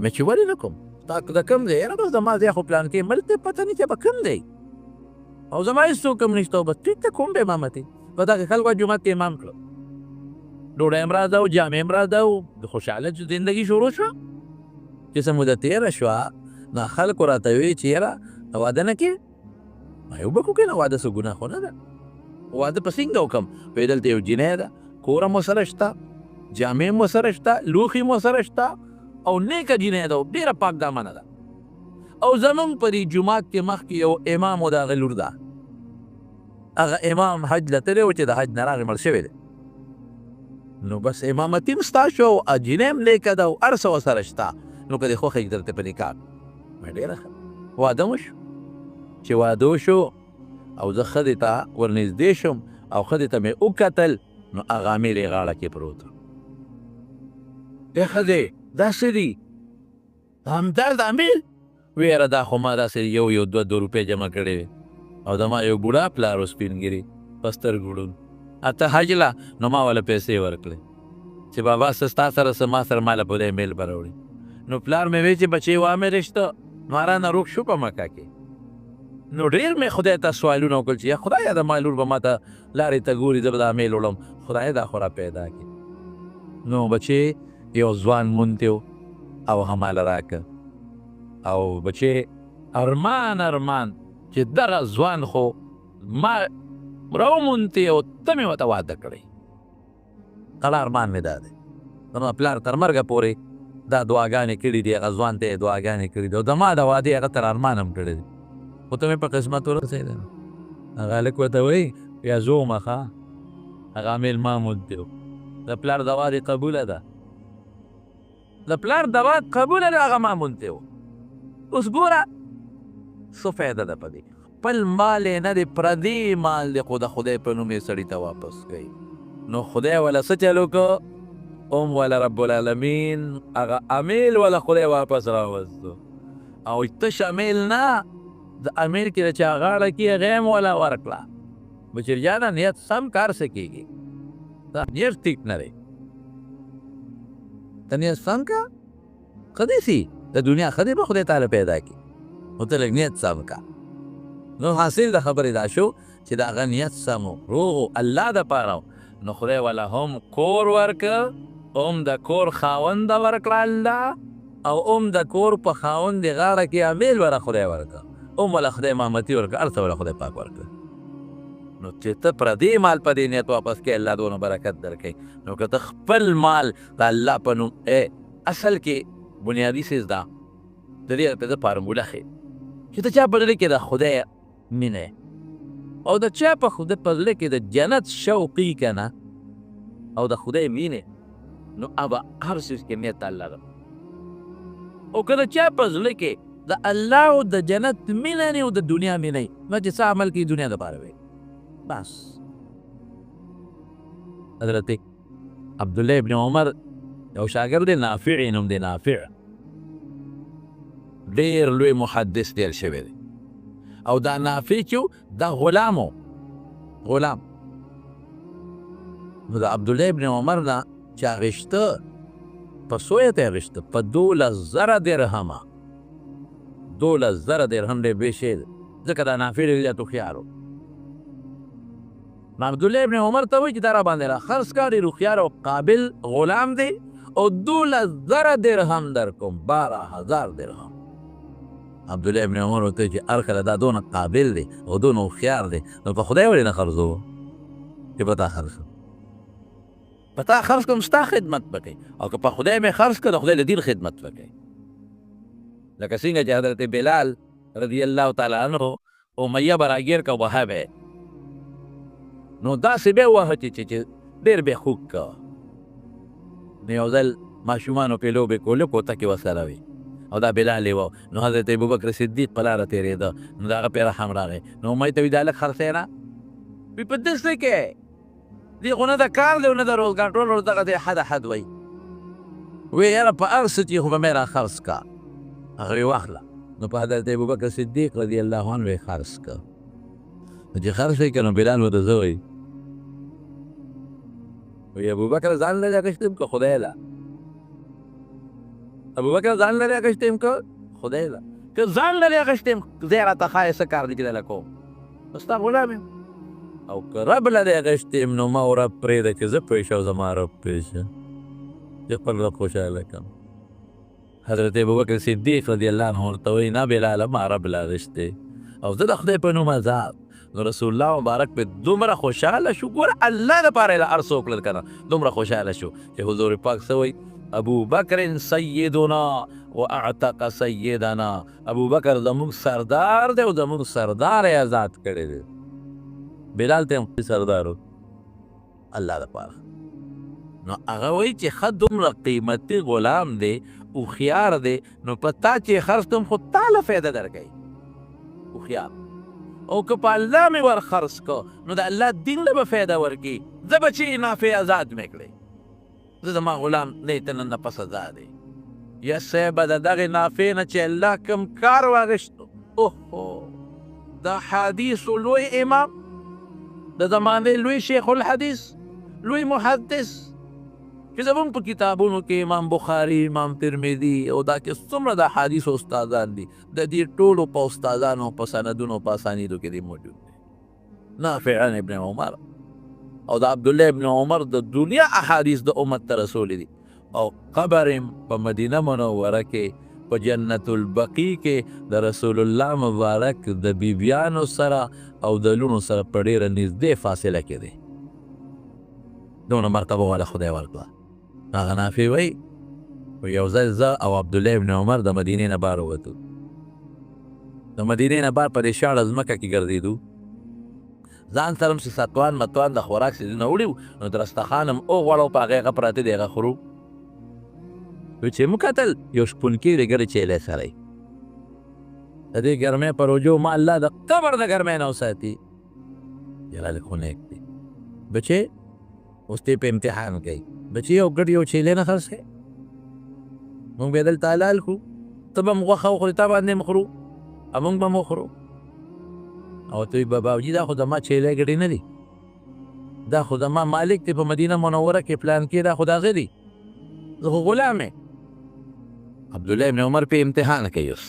مې چې ولې نه کوم، تا د کوم ځای؟ یاره بس زما ځای خو پلانکې ملک دی، پته نشته به کوم دی، او زما هېڅ څوک هم نشته، بس ټیک ته کوم به امامتي. په دغه خلکو جومات کې امام کړو، ډوډۍ هم راځه او جامې هم راځه او د خوشحاله زندګي شروع شوه. چې څه موده تېره شوه، نو خلکو راته ویل چې یاره واده نه کې؟ ما یې وبه کړو که نه، واده څه ګناه خو نه ده، واده په څنګه وکړم؟ وایي دلته یو جینۍ ده، کور هم ورسره شته، جامې هم ورسره شته، لوښي هم ورسره شته، او نیکه جینۍ ده، ډېره پاک دامنه ده، او زمونږ په دې جومات کې مخکې یو امام و، د هغه لور ده، هغه امام حج له تللی و، چې د حج نه راغی مړ شوی دی، نو بس امامتي هم ستا شو او جینۍ هم نیکه ده او هر څه ورسره شته، نو که دې خوښه وي درته په نکاح. ما ډېره ښه واده وشو. چې واده وشو او زه ښځې ته ورنږدې شوم او ښځې ته مې وکتل، نو هغه امیل یې غاړه کې پروت و. ای ښځې دا څه دي؟ همدا د امیل؟ ویره دا خو ما داسې یو یو دوه دوه روپۍ جمع کړې وې، او د ما یو بوډا پلار و سپین ږیري په سترګو ړوند، اته حج له، نو ما وله پیسې ورکړې چې بابا څه ستا سره څه ما سره، ما له په دې میل به راوړي. نو پلار مې وی چې بچې وامې رشته، ما رانه روک شو په مکه کې. نو ډېر مې خدای ته سوالونه وکړل چې یا خدایه د ما لور به ما ته لارې ته ګوري، زه به دا میل وړم، خدای دا خو را پیدا کړي. نو بچې یو ځوان مونتی و او هغه ماله راکړ، او بچې ارمان ارمان چې دغه ځوان خو ما راومونتی او ته مې ورته واده کړی، هغه ارمان مې دا دی. زما پلار تر مرګه پورې دا دعاګانې کړې دي، هغه ځوان ته یې دعاګانې کړې دي، او زما د وادې هغه تر ارمان هم کړی دی، خو ته مې په قسمت ورسېدی. هغه هلک ورته وایي بیا زه ومه ښه، هغه امیل ما مونتی و، د پلار دوا دې قبوله ده، د پلار دوا قبوله ده، هغه ما مونتی و. اوس ګوره څه فایده ده په دې، خپل مال یې نه دی، پردی مال دی، خو د خدای په نوم یې سړي ته واپس کوي. نو خدای وله څه چل وکړو؟ هم وله رب العالمین هغه امیل وله خدای واپس راوستو، او تش امیل نه، د امیل کې د چا غاړه کې هغه هم وله ورکړه. بچیر جانه نیت سم کار څه کېږي، دا نیت ټیک نه دی، ته نیت سم که ښه دی سي، د دنیا ښه دی به خدای تعالی پیدا کړي، خو ته لږ نیت سم که. نو حاصل د خبرې دا شو چې د هغه نیت سم و، روغ و، الله دپاره و، نو خدای وله هم کور ورکړ، هم د کور خاوند ورکړه الله، او هم د کور په خاوند غاړه کې امیل وله خدای ورکړ، هم وله خدای امامتي ورکړه، هر څه وله خدای پاک ورکړ. نو چې ته پردی مال په دې نیت واپس کې، الله دونه برکت درکوي. نو که ته خپل مال د الله په نوم، اصل کې بنیادي څیز دا د دې ته فارموله ښیي چې د چا په زړه کې د خدای مینه او د چا په خدای په زړه کې د جنت شوقي که نه او د خدای مینه، نو هغه هر څیز کې نیت الله ده. او که د چا په زړه کې د الله او د جنت مینه نه او د دنیا مینه، نو چې څه عمل کوي دنیا دپاره وي بس. حضرت عبدالله ابن عمر یو شاګرد دی، نافع یې نوم دی، نافع ډېر لوی محدث تېر شوی دی. او دا نافع چې دا غلام و، غلام. نو د عبدالله ابن عمر نه چې اخیسته په څو یې ته اخیسته؟ په 12,000 درهمه. 12,000 درهم ډېر بې شی دی، ځکه دا نافع ډېر زیات هوښیار و. نو عبدالله ابن عمر ته وایي چې دا را باندې را خرڅ کړه، ډېر هوښیار او قابل غلام دی، او 12,000 درهم در کوم، 12,000 درهم. عبدالله ابن عمر ورته وایي چې هر کله دا دونه قابل دی او دونه هوښیار دی، نو په خدای ولې نه خرڅوو چې په تا خرڅ کړم؟ په تا خرڅ کړم ستا خدمت به کوي، او که په خدای مې خرڅ کړ د خدای له دین خدمت به کوي. لکه څنګه چې حضرت بلال رضی الله تعالی عنه امیه به راګیر که وهه به، نو داسې به وهه چې ډېر به خوږ که. نو یو ځل ماشومانو پې لوبې کولې، کوته کې ورسره وي او دا بلال یې و. نو حضرت ابوبکر صدیق په لاره تېرېده، نو د هغه پې رحم راغی. نو امیې ته وایي دا هلک خرڅوې نه؟ وایي په دې څه کې دی خو نه د کار دی او نه د روزګار، ټول ورځ دغه دی حد حد وایي. وایي یاره په هر څه چې خو به مې را خرڅ کړه. هغه وایي واخله. نو په حضرت ابوبکر صدیق رضی الله عنه یې خرڅ کړ. نو چې خرڅ یې کړ، نو بلال ورته څه وایي؟ وایي ابوبکر ځان له اخیستی یم که خدای له؟ ابوبکر ځان له اخیستی یم که خدای له؟ که ځان له اخیستی یم، ځای راته ښایې څه کار دی چې دله کوم، نو ستا غلام یم. او که رب له دی اخیستی یم، نو ما او رب پرېږده چې زه پوه شم او زما رب پوه شه چې خپل رب خوشحاله کړم. حضرت ابوبکر صدیق رضی الله عنه ورته وایي نه بلاله، ما رب له اخیستی او زه د خدای په نوم ازاد. نو رسول الله مبارک په دومره خوشحاله شو، ګوره الله دپاره یې له هر څه وکړل که نه، دومره خوشحاله شو چې حضور پاک څه وایي؟ ابوبکر سیدنا و اعتق سیدنا. ابوبکر زموږ سردار دی او زموږ سردار یې ازاد کړی دی. بلال ته هم سردار و الله دپاره. نو هغه وایي چې ښه دومره قیمتي غلام دی، هوښیار دی، نو په تا چې خرڅ کړم خو تا له فایده درکوي، هوښیار. او که په الله مې ور خرڅ کړ، نو د الله دین له به فایده ورکړي، زه به چې نافع ازاد مې کړې، زه زما غلام نه ته نن نه پس ازاد دی. یا صاحبه د دغې نافع نه چې الله کوم کار واخیستو، اوهو، د حدیثو لوی امام، د زمانې لوی شیخ الحدیث، لوی محدث، چې زمونږ په کتابونو کې امام بخاري، امام ترمذي او دا چې څومره د حدیثو استادان دي، د دې ټولو په استادانو په سندونو په اسانیدو کې دی موجود دی. نافع ابن عمر او د عبدالله ابن عمر د دنیا احادیث د امت ته رسولي دي. او قبر په مدینه منوره کې په جنت البقیع کې د رسول الله مبارک د بیبیانو سره او د لوڼو سره په ډېره نږدې فاصله کې دی. دونه مرتبه والا خدای ورکړه. هغه نافع وایي یو ځل زه او عبدالله ابن عمر د مدینې نه بار ووتو. د مدینې نه بار په دې شاړه ځمکه کې ګرځېدو، ځان سره هم چې ستوان متوان د خوراک څیزونه وړي وو، نو درستخان هم وغوړو، په هغې هغه پراته دی، هغه خورو. نو چې موږ کتل یو شپونکی دی ګرې چیلی سره یې د دې ګرمۍ پر وجو ما الله د قبر د ګرمۍ نه وساتي. جلال خو نیک دی بچې، اوس تی په امتحان کوي بچې، یو ګډ یو چیلی نه خرڅ کوي، موږ به یې دلته حلال کړو، ته به هم غوښه وخورې، تا باندې هم خورو او موږ به هم وخورو. او ته وایي باباجي دا خو زما چیلی ګډې نه دي، دا خو زما مالک دی په مدینه منوره کې پلان کې، دا خو د هغه دي، زه خو غلام یم. عبدالله ابن عمر په امتحان کوي اوس،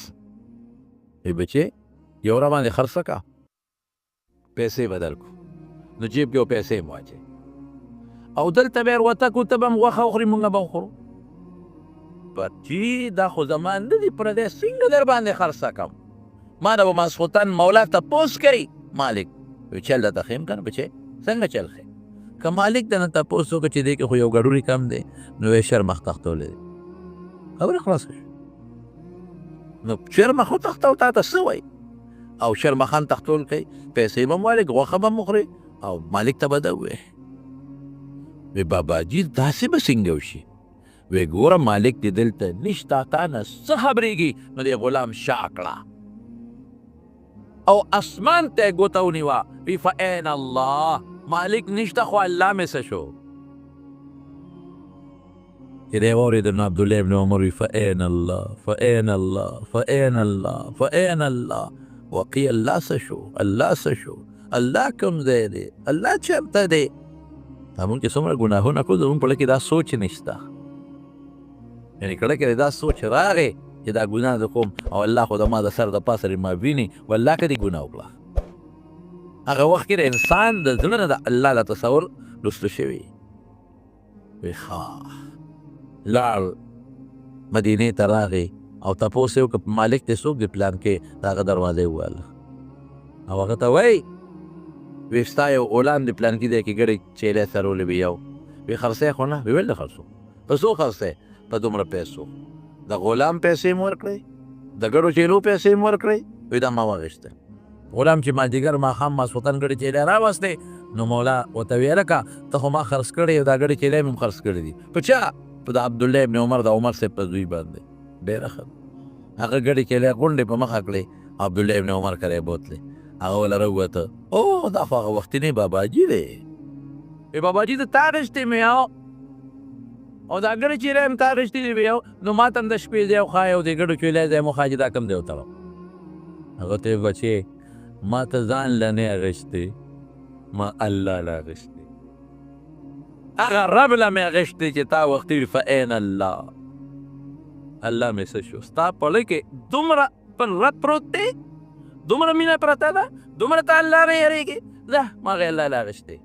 وایي بچې یو را باندې خرڅه کړه، پیسې به درکړو. نو جیب کې پیسې هم واچوي او دلته به یې وروته کړو، ته به هم غوښه وخورې، موږ به وخورو. بچي دا خو زما نه دي، پردی څنګه در باندې خرڅه کړم؟ ما نه به ماسخوتن مولا تپوس کوي مالک. وی چل درته ښیم که نه بچې څنګه چل ښیم؟ که مالک د نه تپوس وکړ چې دې کې خو یو ګډونی کم دی، نو یې شرمخ تښتولی دی، خبره خلاصه شوه. نو شرمخ وتښتوه، تا ته څه وایي؟ او شرمخان تښتول کوي، پیسې به هم والي، غوښه به هم وخوري او مالک ته به دا ووایي. وی باباجي داسې به څنګه وشي؟ وی ګوره مالک دې دلته نشته، تا نه څه خبرېږي؟ نو دې غلام شا کړه او اسمان ته یې ګوته ونیوه، وی فاین الله، مالک نشته خو الله مې څه شو؟ چې دی واورېده نو عبدالله ابن عمر وی فاین الله فاین الله فاین الله فاین الله، واقعي الله څه شو؟ الله څه شو؟ الله کوم ځای دی؟ الله چېرته دی؟ دا مونږ چې څومره ګناهونه کوو زمونږ په زړه کې دا سوچ نشته، یعنې کله کې دا سوچ راغی چې دا ګناه زه کوم او الله خو زما د سر د پاسه ما ویني، والله که دې ګناه وکړه، هغه وخت کې د انسان د زړه نه د الله د تصور لوستل شوی. وی ښه لاړ مدینې ته راغی او تپوس یې وکړ مالک دې څوک دی پلان کې؟ د هغه دروازه یې ووهله او هغه ته وایي وی ستا یو اولان دی پلان کې دی کې ګړی چیلی سرولې وي یو، وی خرڅی خو نه؟ وی ولې خرڅو؟ په څو خرڅی؟ په دومره پیسو. د غلام پیسې مې ورکړې، د ګړو چیلو پیسې مې ورکړې، وی دا ما واخیسته. غلام چې مازدیګر ماښام ماسخوتن ګړې چیلی راوستې نو مولا ورته ویې هلکه ته خو ما خرڅ کړې او دا ګړې چیلی مې هم خرڅ کړې دي. په چا؟ په د عبدالله ابن عمر د عمر صاحب په زوی باندې. ډېره ښه. هغه ګړې چیلی غونډې په مخه کړې، عبدالله ابن عمر کره یې بوتلې. هغه ورله راووته، او دا خو هغه وختینی باباجي دی. وی باباجي ته تا اخیستې مې او دا ګړې چیلی هم تا اخیستې دي مې نو ما ته هم د شپې ځای وښایه او د ګړو چیلی ځای مو ښایه چې دا کوم ځای وتړم. هغه ته ویې بچې ما ته ځان له نه اخیستې، ما الله له اخیستې، هغه رب له مې اخیستې چې تا وختي وي فاین الله. الله مې څه شو؟ ستا په زړه کې دومره پر رب پروت دی، دومره مینه پرته ده، دومره ته الله نه یریږي، ځه ما هغې الله له اخیستې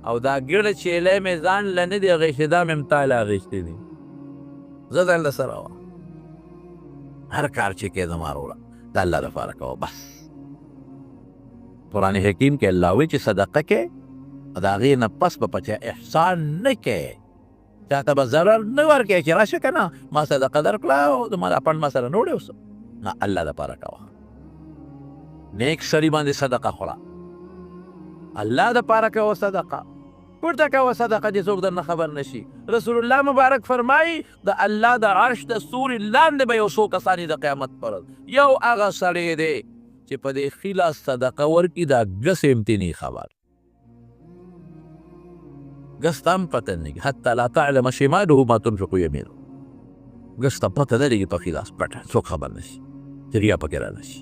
او دا ګړه چیلی مې ځان له نه دی اخیستې، دا مې هم تا له اخیستې دي. زه ځان له سره وه هر کار چې کوې زما وروره د الله دپاره کوه بس. قرآن حکیم کې الله وایي چې صدقه کې د هغې نه پس به په چا احسان نه کوې، چا ته به ضرر نه ورکوې چې راشه که نه ما صدقه درکړه او زما دا پنډ ما سره نه وړې اوس. نه، الله دپاره کوه. نیک سړي باندې صدقه خوره، الله دپاره کوه صدقه، پورته کوه صدقه چې څوک درنه خبر نشي. رسول الله مبارک فرمایي د الله د عرش د سوري لاندې به یو څو کسان د قیامت پر ورځ، یو هغه سړی دی چې په دې ښي لاس صدقه ورکړي، دا ګس یې هم ترې نه خبر، ګس ته هم پته نه لګي، حتی لا تعلم شماله ما تنفق یمینه، ګس ته پته نه لګي په ښي لاس پټه، څوک خبر نشي چې ریا پکې را نشي.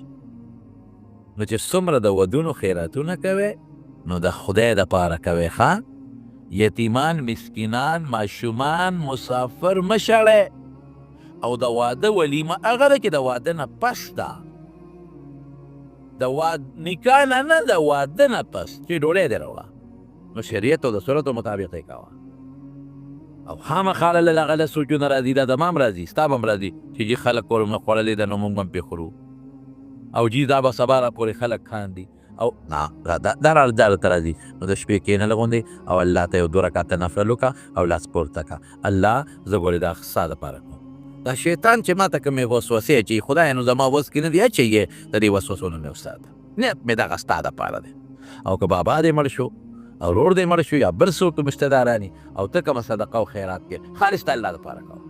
نو چې څومره د ودونو خیراتونه کوي نو د خدای دپاره کوي. ښه یتیمان، مسکینان، ماشومان، مسافر مه شړی. او د واده ولیمه هغه ده چې د واده نه پس ده، د نکاح نه نه، د واده نه پس چې ډوډۍ دې راوړه، نو شریعت او د سنتو مطابق یې کوه. او خامخا له هغه له سوچونه راځي، دا زما هم راځي، ستا به هم راځي چې جي خلک کورونه خوړلې ده نو موږ به هم پرې خورو، او جي دا به سبا راپورې خلک خاندي، او نه دا راته راځي. نو د شپې کښېنه غوندې او الله ته یو دوه رکعته نفل وکړه او لاس پورته کړه، الله زه ګورې دا ستا دپاره کوم. دا شیطان چې ما ته کومې وسوسې اچوي، خدای نو زما وس کې نه دی اچوي، د دې وسوسو نه مې وساته، نیت مې دغه ستا دپاره دی. او که بابا دې مړ شو او ورور دې مړ شو یا بل څوک رشته داران او ته کومه صدقه او خیرات کې خالص د الله دپاره کوه،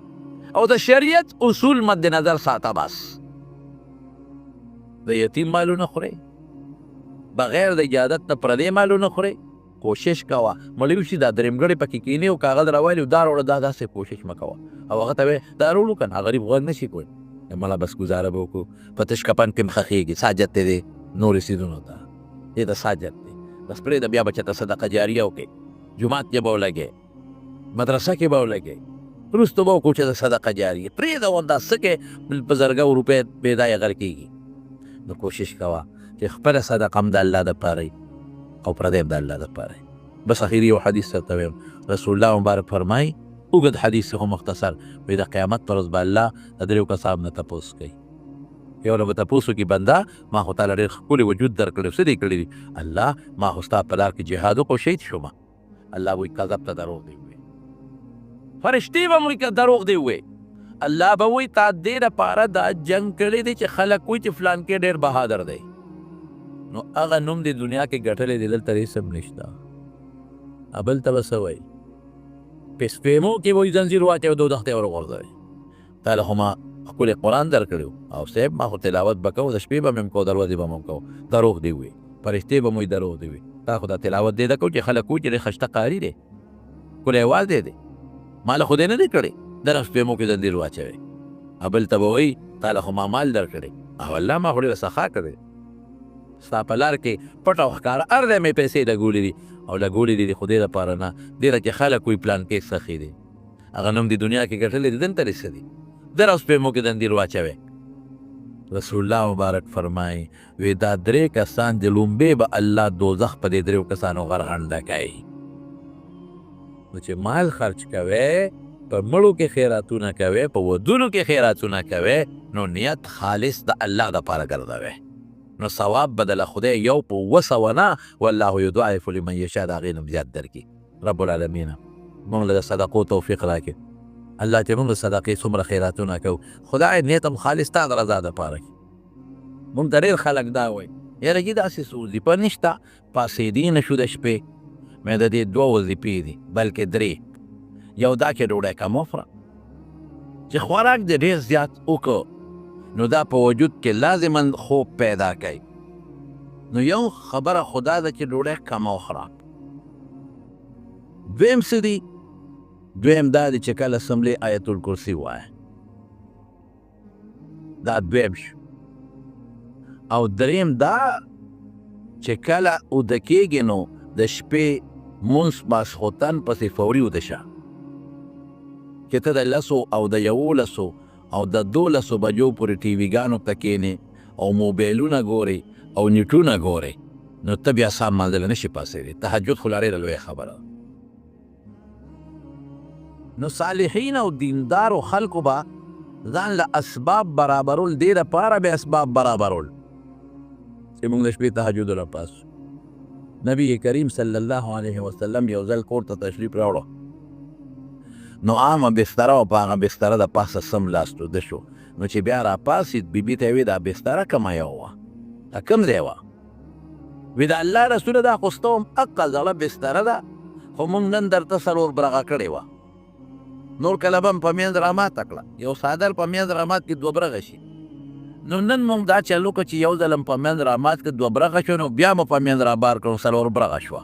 او د شریعت اصول مد نظر ساته. بس د یتیم مالونه خورې، بغیر د اجازت نه پردې مالونه خورې، کوشش کوه مړی وشي دا درېمګړی پکې کښېني او کاغذ راوالي او دا راوړه، دا داسې کوشش مه کوه. او هغه ته وایې دا راوړو که نه، غریب غوږ نه شي کولی، مړه بس ګزاره به وکړو، په تش کفن کې هم ښخېږي، ساجت دی نورې څیزونو ته، دې ته ساجت دی، بس پرېږده بیا به چېرته صدقه جاریه وکړې، جومات کې به ولګې، مدرسه کې به ولګې، وروسته به وکړو چې د صدقه جاریه پرېږده، دا څه کې په زرګاو روپۍ بې ځایه غرقېږي. نو کوشش کوه چې خپله صدقه هم د الله دپاره وي او پردی هم د الله دپاره وي. بس اخري یو حدیث درته وایم، رسول الله مبارک فرمایي، اوږد حدیث خو مختصر، وایي د قیامت پر ورځ به الله د درېیو کسانو نه تپوس کوي. یو له به تپوس وکړي، بنده ما خو تاله ډېر ښکلی وجود درکړی، څه دې کړي دي؟ الله ما خو ستا په لار کې جهاد وکړو، شهید شوم. الله وایي کذب ته دروغ دی ووایي. فرشتې به هم وایي که دروغ دی ووایي. الله به وایي تا دې دپاره دا جنګ کړی دی چې خلک وایي چې فلانکی ډېر بهادر دی، نو هغه نوم دې دنیا کې ګټلی دی، دلته هېڅ هم نشته. بل ته به څه وایي؟ په سپېمو کې به وایي زنځیر واچوي او دوزخ ته یې وروغورځوي. تا له خو ما ښکلی قرآن درکړی او صاحب ما خو تلاوت به کوو، د شپې به مې هم کوو، د ورځې به مې هم کوو، دروغ دی ووایي. فرشتې به مو وایي دروغ دی ووایي. تا خو دا تلاوت دې ده کوو چې خلک وایي چې ډېر ښایسته قاري دی، ښکلی اواز دی دی، ما له خو دې نه دی کړی، دغه سپېمو کې زنځیر واچوي. بل ته به وایي تا له خو ما مال درکړی او الله ما خو ډېره سخا کړې، ستا په لار کې پټ او ښکاره هر ځای مې پیسې لګولې دي او لګولې دي خو دې دپاره نه، دې ته چې خلک وایي پلانکی سخي دی، هغه نوم دې دنیا کې ګټلی دی، دلته دې څه دي؟ در او سپېمو کې زنځیر واچوي. رسول الله مبارک فرمایي وی دا درې کسان د لومبې به الله دوزخ په دې دریو کسانو غرغنډه کوي. نو چې مال خرج کوي، په مړو کې خیراتونه کوي، په ودونو کې خیراتونه کوي، نو نیت خالص د الله دپاره ګرځوي، نو ثواب به د خدای یو په 700 نه، والله یضاعف لمن یشاء، د هغې نه زیات درکړي. رب العالمین موږ له صدقو توفیق راکړي. الله چې موږ صدقې څومره خیراتونه کوو، خدای نیت هم خالص ستا د رضا دپاره کړي. موږ ته ډېر خلک دا وایي یاره جي داسې څه وظیفه نشته، پاڅېدی نه شو د شپې. مې د دې دوه وظیفې دي، بلکې درې. یو دا چې ډوډۍ کم وخوره، چې خوراک دې ډېر زیات وکړو نو دا په وجود کې لازما خوب پیدا کوي. نو یو خبره خدا ده چې ډوډۍ کمه وخوره. دویم څه دي؟ دویم دا دی چې کله سملې آیت الکرسي وایه، دا دویم شو. او دریم دا چې کله اوده کېږي نو د شپې مونځ ماسخوتن پسې فوري اوده شه، چې ته د 10 او د 11 او د 12 بجو پورې ټي وي ګانو ته کښېنې او موبایلونه ګورې او نیټونه ګورې، نو ته بیا سم لمانځه له نه شې پاڅېدی. تهجد خو لا ډېره لویه خبره ده. نو صالحین او دیندارو خلکو به ځان له اسباب برابرول، دې دپاره به اسباب برابرول چې موږ د شپې تهجد له پاڅو. نبی کریم صلی الله علیه وسلم یو ځل کور ته تشریف راوړو، نو عامه بستره او په هغه بستره د پاسه سم لاست وده شو. نو چې بیا راپاڅېد، بیبي ته یې وویل دا بستره کومه یو وه، دا کوم ځای وه؟ وی د الله رسوله دا خو ستا هم اقه زړه بستره ده، خو موږ نن درته څلور برغه کړې وه، نور کله به هم په منځ راماته کړه، یو څادر په منځ رامات کړي دوه برغه شي. نو نن موږ دا چل وکړو چې یو ځل هم په منځ رامات کړي دوه برغه شو، نو بیا مو په منځ رابار کړو څلور برغه شوه.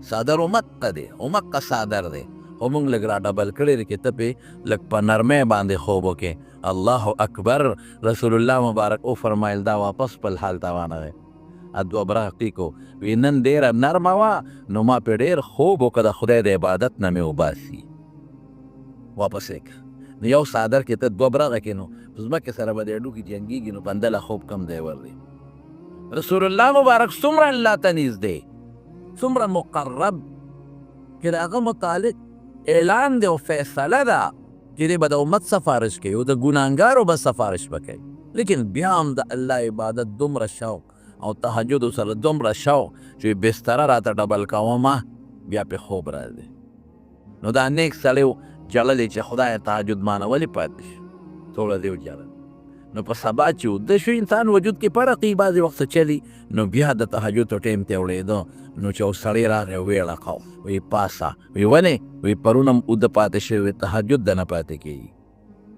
څادر همقه دی، همقه څادر دی، خو موږ لږ را ډبل کړی دی چې ته پې لږ په نرمۍ باندې خوب وکړې. الله اکبر. رسول الله مبارک وفرمایل دا واپس خپل حال ته وانغی، دوه برغه ټیکو. وی نن ډېره نرمه وه، نو ما پې ډېر خوب وکړ، د خدای د عبادت نه مې وباسي. واپس یې کړه. نو یو څادر کې ته دوه برغه کې، نو ځمکې سره به د هډوکي جنګېږي، نو بنده له خوب کم دی ورځي. رسول الله مبارک څومره الله ته نږدې، څومره مقرب، چې د هغه متعلق اعلان دی او فیصله ده چې دی به د امت سفارش کوي او د ګناهګارو به سفارش به کوي، لیکن بیا هم د الله عبادت دومره شوق او تهجد سره دومره شوق چې بستره راته ډبل کومه، بیا پې خوب راځي. نو دا نیک سړی و، ژړلې چې خدای تهجد مانه ولې پاتې شو، څو ورځې وژړل. نو په سبا چې وده شو، انسان وجود کې فرق وي، بعضې وخت څه چلي، نو بیا د تهجد ټایم ته وړېده. نو چې یو سړی راغی ویې ړقاو، وایي پاڅه. وایي ولې؟ وایي پرون هم اوده پاتې شوی، وایي تهجد د نه پاتې کېږي.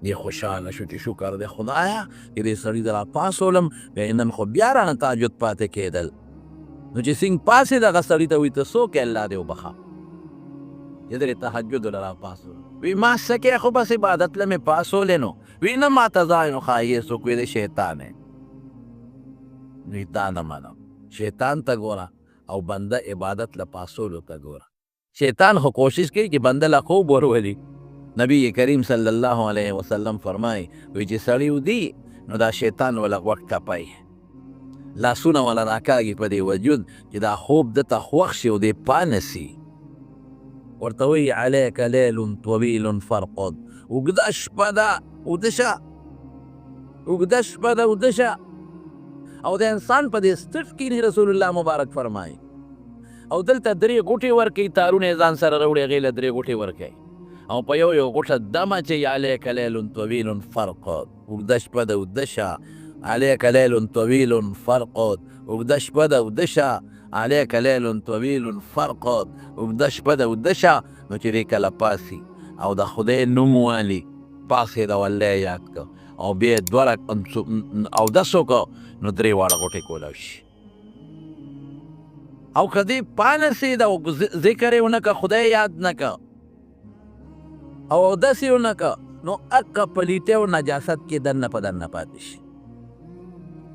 دی خوشحاله شو چې شکر دی خدایه چې دې سړي زه راپاڅولم، بیا نن خو بیا رانه تهجد پاتې کېدل. نو چې څنګه پاڅېد هغه سړي ته وایي ته څوک یې؟ الله دې وبخښه چې درې تهجد له راپاڅولم. وی ما څه کې، خو بس عبادت له مې پاڅولې. نو وی نه ما ته ځای نو ښایي څوک وی دی شیطان دی. نو دا نه منم، شیطان ته ګوره او بنده عبادت له پاڅولو ته ګوره. شیطان خو کوشش کوي چې بنده له خوب ورولي. نبی کریم صلی الله علیه وسلم فرمایي وی چې سړی ودي نو دا شیطان وله غوږ ټپوي، لاسونه وله راکاږي په دې وجود چې دا خوب ده ته خوښ شي او دې پانه سي. ورته وایي علیک لیل طویل فرقد، اوږده شپه ده اوده شه. اوږده شپه ده، اوده شه او د انسان په دې ستټ کینی. رسول الله مبارک فرمایي او دلته درې غوټې ورکوي، تارونه یې ځان سره راوړي، هغې له درې غوټې ورکوي او په یو یو غوټه دمه چې علیک لیل طویل فرقد، اوږده شپه ده، اوده شه، علیک لیل طویل فرقد، اوږده شپه ده، اوده شه، علیک لیل طویل فرقد، اوږده شپه ده، اوده شه. نو چې دی کله پاسي او د خدای نوم والي، پاڅېده او الله یې یاد کړ او بیا یې دوه اودس وکړ، نو درې واړه غوټې کولی شي. او که دی پانسېده او ذکر یې ونه کړ، خدای یاد نه کړ او اودس یې ونه کړ، نو هقه پلیتۍ او نجاست کې دننه په دننه پاتې شي.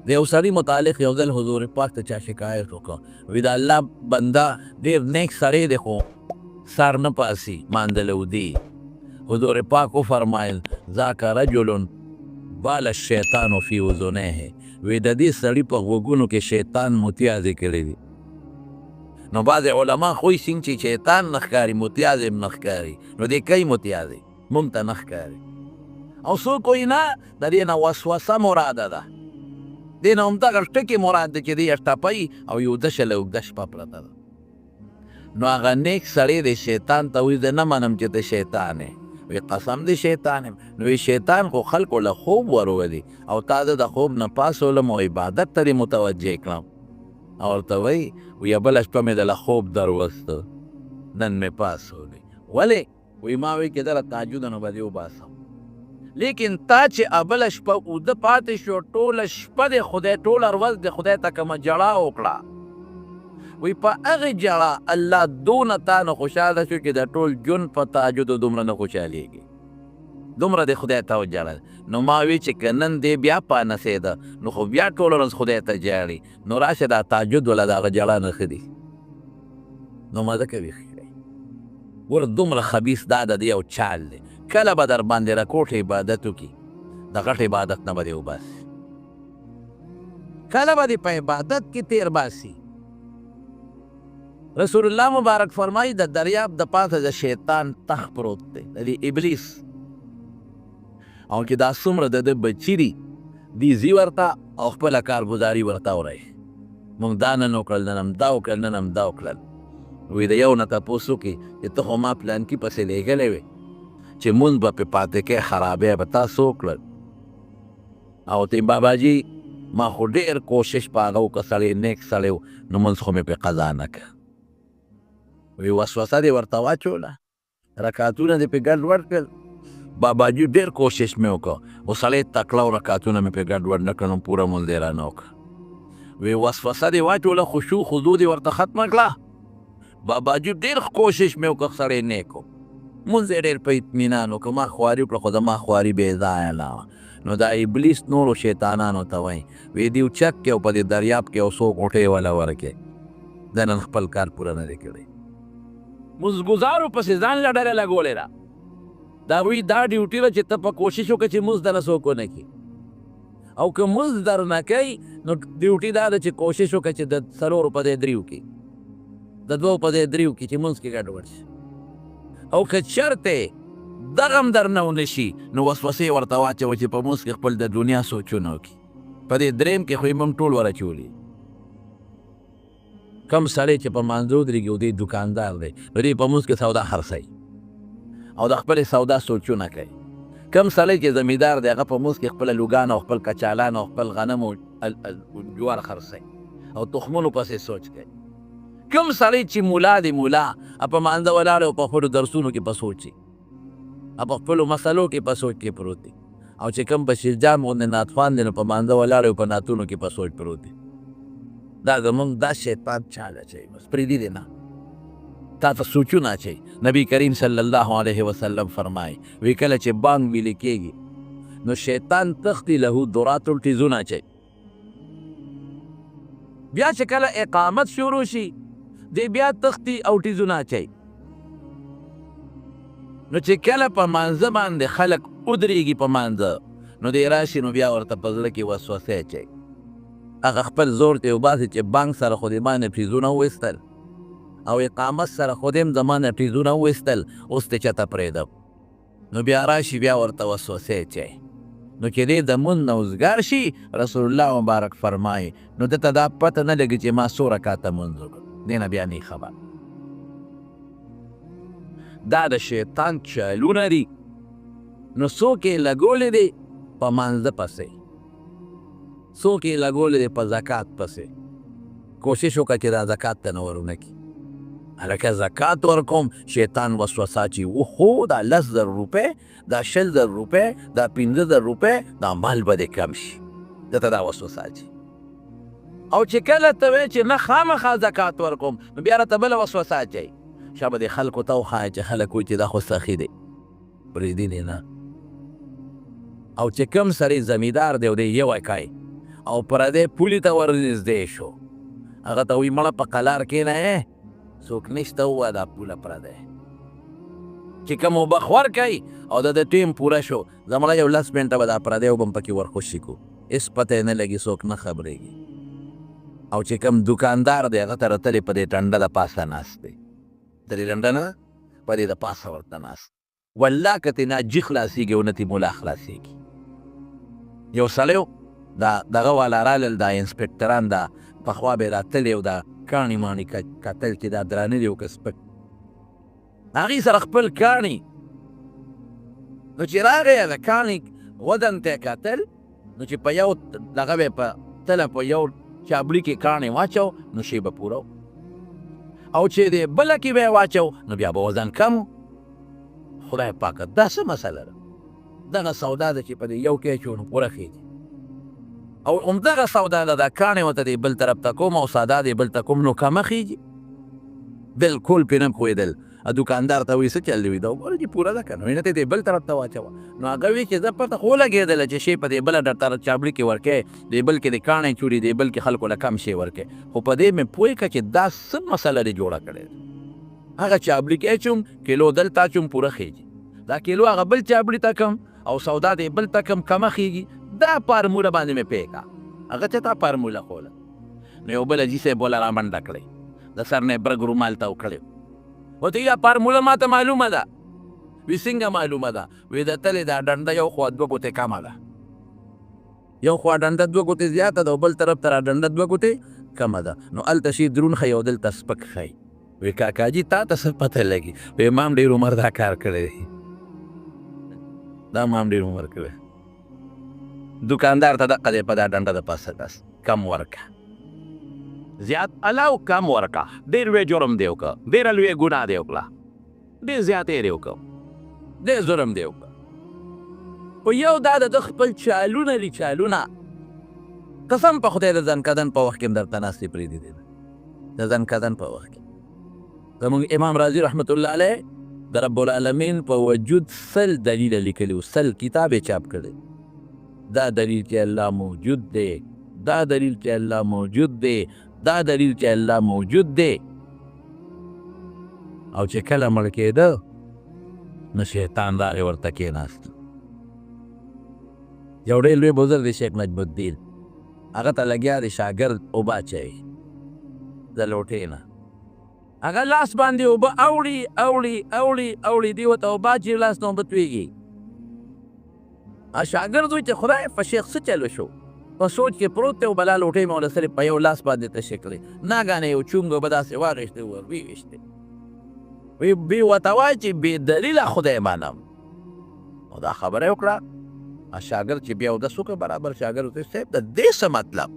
د یو سړي متعلق یو ځل حضور پاک ته چا شکایت وکړ، وی د الله بنده ډېر نیک سړی دی خو سر نه پاسي ماندله ودی. حضور پاک وفرمایل ذاک رجل بال الشیطان فی اذنیه، وی د دې سړي په غوږونو کې شیطان متیازې کړي دي. نو بعضې علما خو یې څنګه چې شیطان نه ښکاري، متیازې هم نه ښکاري، نو دې کوي متیازې مونږ ته نه ښکاري. او څوک وایي نه، د دې نه وسوسه مراده ده، دې نه همدغه ټکي مراد دی چې دې یې ټپوي او یو دشه له اوږده شپه پرته ده. نو هغه نیک سړی دی شیطان ته وایي زه نه منم چې ته شیطان یې، وی قسم دی شیطان یم. نو وی شیطان خو خلکو له خوب ورولي او تا زه د خوب نه پاڅولم او عبادت ته دې متوجه کړم. او ورته وایي وی بله شپه مې د له خوب دروسته، نن مې پاڅولې. ولې؟ وی ما وی چې دله تهجد نو به دې وباسم، لیکن تا چې ابله شپه اوده پاتې شو، ټوله شپه دې خدای، ټوله ورځ دې خدای ته کومه ژړا وکړه، وی په هغې ژړا الله دونه تا نه خوشحاله شو چې د ټول ژوند په تهجدو دومره نه خوشحالېږي، دومره دې خدای ته وژړل. نو ما وی چې که نن دې بیا پانسېده نو خو بیا ټوله ورځ خدای ته ژاړي، نو راشه دا تهجد وله د هغه ژړا نه ښه دي. نو مزه کوي ښه. ګوره دومره خبیث دا د دې یو چال دی، کله به در باندې رکوټ عبادت وکړي، د غټ عبادت نه به دې وباسي، کله به دې په عبادت کې تېر باسي. رسول الله مبارک فرمایي د دریاب د پاسه د شیطان تخت پروت دی، د دې ابلیس، او چې دا څومره د ده بچي دي، دي ځي ورته او خپله کارګزاري ورته اوري، موږ دا نن وکړل، نن هم دا وکړل، نن هم دا وکړل. وی د یو نه تپوس وکړي چې ته خو ما پلانکي پسې لېږلی وې چې مونځ به پې پاتې کې، خرابی به تاسو وکړل. او ته باباجي ما خو ډېر کوشش په هغه وکړ، سړی نیک سړی و، نو مونځ خو مې پې قضا نه کړ. وی وسوسه دې ورته واچوله، رکعتونه دې پې ګډوډ کړل. باباجي ډېر کوشش مې وکړ، خو سړی تکړه و، رکعتونه مې پې ګډوډ نه کړل، نو پوره مونځ یې رانه وکړ. وی وسوسه دې واچوله، خشوع خضوع دې ورته ختمه کړه. باباجي ډېر کوشش مې وکړ، سړی نیک و، مونځ یې ډېر په اطمینان وکړ، ما خواري وکړه، خو زما خواري بې ځایه لاړه. نو دا ابلیس نورو شیطانانو ته وایي، وی دیو چک کې او په دې دریاب کې یو څو غوټې وله ورکې، ده نن خپل کار پوره نه دی کړی. مونځګزارو پسې ځان له ډله لګولې ده. دا وی دا ډیوټي ده چې ته په کوشش وکړه چې مونځ درنه څوک ونه کړي، او که مونځ درنه کوي نو ډیوټي دا ده چې کوشش وکړه چې د څلورو په ځای دریو کې، د دوو په ځای دریو کې چې مونځ کې ګډوډ شي. او که چېرته دغه هم درنه ونه شي نو وسوسې ورته واچوه چې په مونځ کې خپل د دنیا سوچونه وکړي. په دې دریم کې خو یې مونږ ټول ور اچولي. کم سړی چې په مانځه ودرېږي او دی دوکاندار دی، نو دی په مونځ کې سودا خرڅوي او د خپلې سودا سوچونه کوي. کم سړی چې زمیندار دی، هغه په مونځ کې خپله لوګان او خپل کچالان او خپل غنم او جوار خرڅوي او تخمونو پسې سوچ کوي. کم سړی چې مولا دی، مولا په مانځه ولاړ او په خپلو درسونو کې په سوچ وي، په خپلو مسلو کې په سوچ کې پروت دی. او چې کوم بشیر جان غوندې نعتخوان دی، نو په مانځه ولاړ او په نعتونو کې په سوچ پروت دی. دا زمونږ دا شیطان چال اچوي، بس پرېږدي دې نه، تا ته سوچونه اچوي. نبی کریم صلی الله علیه وسلم فرمایي، وی کله چې بانګ ویلې کېږي نو شیطان تښتي له درات ټیزونه اچوي. بیا چې کله اقامت شروع شي، دی بیا تښتي او ټیزونه اچوي. نو چې کله په مانځه باندې خلک ودرېږي په مانځه، نو دی راشي، نو بیا ورته په زړه کې وسوسه اچوي. هغه خپل زور ته وباسي چې بانګ سره خو دې ما نه ټیزونه وویستل او اقامت سره خو دې هم زما نه ټیزونه وویستل، اوس دې چاته پرېږدم. نو بیا راشي، بیا ورته وسوسه اچوي. نو چې دی د مونځ نه وزګار شي، رسول الله مبارک فرمایي، نو ده ته دا پته نه لګي چې ما څو رکعته مونځ وکړ، دې نه بیا نه خبر. دا د شیطان چالونه دي. نو څوک یې لګولی دی په مانځه پسې، څوک یې لګولی دی په زکات پسې. کوشش وکړه چې دا زکات ته نه ورونه کړي. هلکه زکات ورکوم، شیطان وسوسه چې وخو دا 10,000 روپۍ، دا 20,000 روپۍ، دا 5,000 روپۍ، دا مال به دې کم شي. ده ته دا وسوسه اچي. او چې کله ته وایې چې نه خامخا زکات ورکوم، نو بیا راته بله وسوسه اچوي، شابه دې خلکو ته وښایه چې خلک وایي چې دا خو سخي دی، پرېږدي دې نه. او چې کوم سړی زمیندار دی او دی یو کوي او پردی پولې ته ورنږدې شو، هغه ته وایي مړه په قلار کښېنه، څوک نشته، ووایه دا پوله پردی. چې کوم اوبه خور کوي او د ده ټیم پوره شو، زمړه یو 10 منټه به دا پردی اوبه هم پکې ورخوشي کړو، هېڅ پته یې نه لګي، څوک نه خبرېږي. او چې کوم دکاندار دی هغه ته راتللی په دې ټنډه د پاسه ناست دی، د دې ټنډه نه په دې د پاسه ورته ناست، والله که ترې نه جي خلاصېږي او نه ترې ملا خلاصېږي. یو سړی و، دا دغه والا رالل، دا انسپکټران دا پخوا به یې راتللی او دا کاڼي ماڼي کتل چې دا درانه دي او که سپک، هغې سره خپل کاڼي. نو چې راغی د کاڼي وزن ته یې کتل، نو چې په یو دغه به یې په تله په یو چابړي کې کاڼي واچو نو شی به پوره و، او چې دې بله کې به یې واچو نو بیا به وزن کم و. خدای پاکه دا څه مسله ده؟ دغه سودا ده چې په دې یو کې اچو نو پوره خېږي، او همدغه سودا ده دا کاڼې ورته دې بل طرف ته کوم او ساده دې بل ته کوم نو کمه خېږي. بالکل پرې نه پوهېدل. دکاندار ته وایي څه چل دی؟ وایي دا وګوره چې پوره ده که نه؟ وایي نه، ته دې بل طرف ته واچوه. نو هغه وایي چې زه پته خو ولګېدله چې شی په دې بله درته چابړي کې ورکې، دې بل کې دې کاڼی چوري، دې بل کې خلکو له کم شی ورکې، خو په دې مې پوه کړه چې دا څه مسله دې جوړه کړې ده. هغه چابړي کې اچوم، کیلو دلته اچوم پوره خېږي، دا کیلو هغه بل چابړي ته کوم او سودا دې بل ته کوم کمه خېږي. دا فارموله باندې مې پوه کړه. هغه چې تا فارموله ښوله، نو یو بل حاجي صاحب وله رامنډه کړې، د سر نه یې برګ رومال تاو کړی، ورته وایي دا فارموله ما ته معلومه ده. وی څنګه معلومه ده؟ وی د تلې دا ډنډه یو خوا 2 ګوتې کمه ده، یو خوا ډنډه 2 ګوتې زیاته ده او بل طرف ته را ډنډه 2 ګوتې کمه ده، نو هلته شی درون ښیي او دلته سپک ښیي. وی کاکاجي تا ته څه پته لګي؟ وی ما هم ډېر عمر دا کار کړی دی، دا ما هم ډېر عمر کړی. دکاندار ته دقه دی په دا ډنډه د پاسه داس کم ورکه، زیات علاو کم ورکه، ډېر لوی جرم دی وکړه، ډېره لویه ګناه دی وکړه، ډېر زیاتی دی وکړه، ډېر ظلم دی وکړه. خو یو دا د ده خپل چالونه دي، چالونه. قسم په خدای د ځنکدن په وخت کې هم درته ناستې پرېږدي دی. د ځنکدن په وخت کې زموږ امام رازي رحمت الله علیه د رب العالمین په وجود 100 دلیله لیکلي وو، 100 کتاب یې چاپ کړی. دا دلیل چې الله موجود دی، دا دلیل چې الله موجود دی، دا دلیل چې الله موجود دی. او چې کله مړ کېده نو شیطان راغی ورته کېناست. یو ډېر لوی بزرګ دی شیخ نجم الدین، هغه ته لګیا دی شاګرد اوبه اچوي د لوټې نه، هغه لاس باندې اوبه اوړي اوړي اوړي اوړي، دی ورته اوبه اچوي، لاس نه اوبه تویږي. شاګرد وایي چې خدای په شیخ څه چل وشو، په سوچ کې پروت دی او بلا لوټې مې ورله صرف په یو لاس باندې تشې کړې، ناګانه یو چونګ اوبه داسې واخیستې ور ویې ویشتې. وی بې ورته وایي چې بې دلیله خدای منم. نو دا خبره یې وکړه. شاګرد چې بیا اودس وکړ برابر، شاګرد ورته وویل، صاحب د دې څه مطلب؟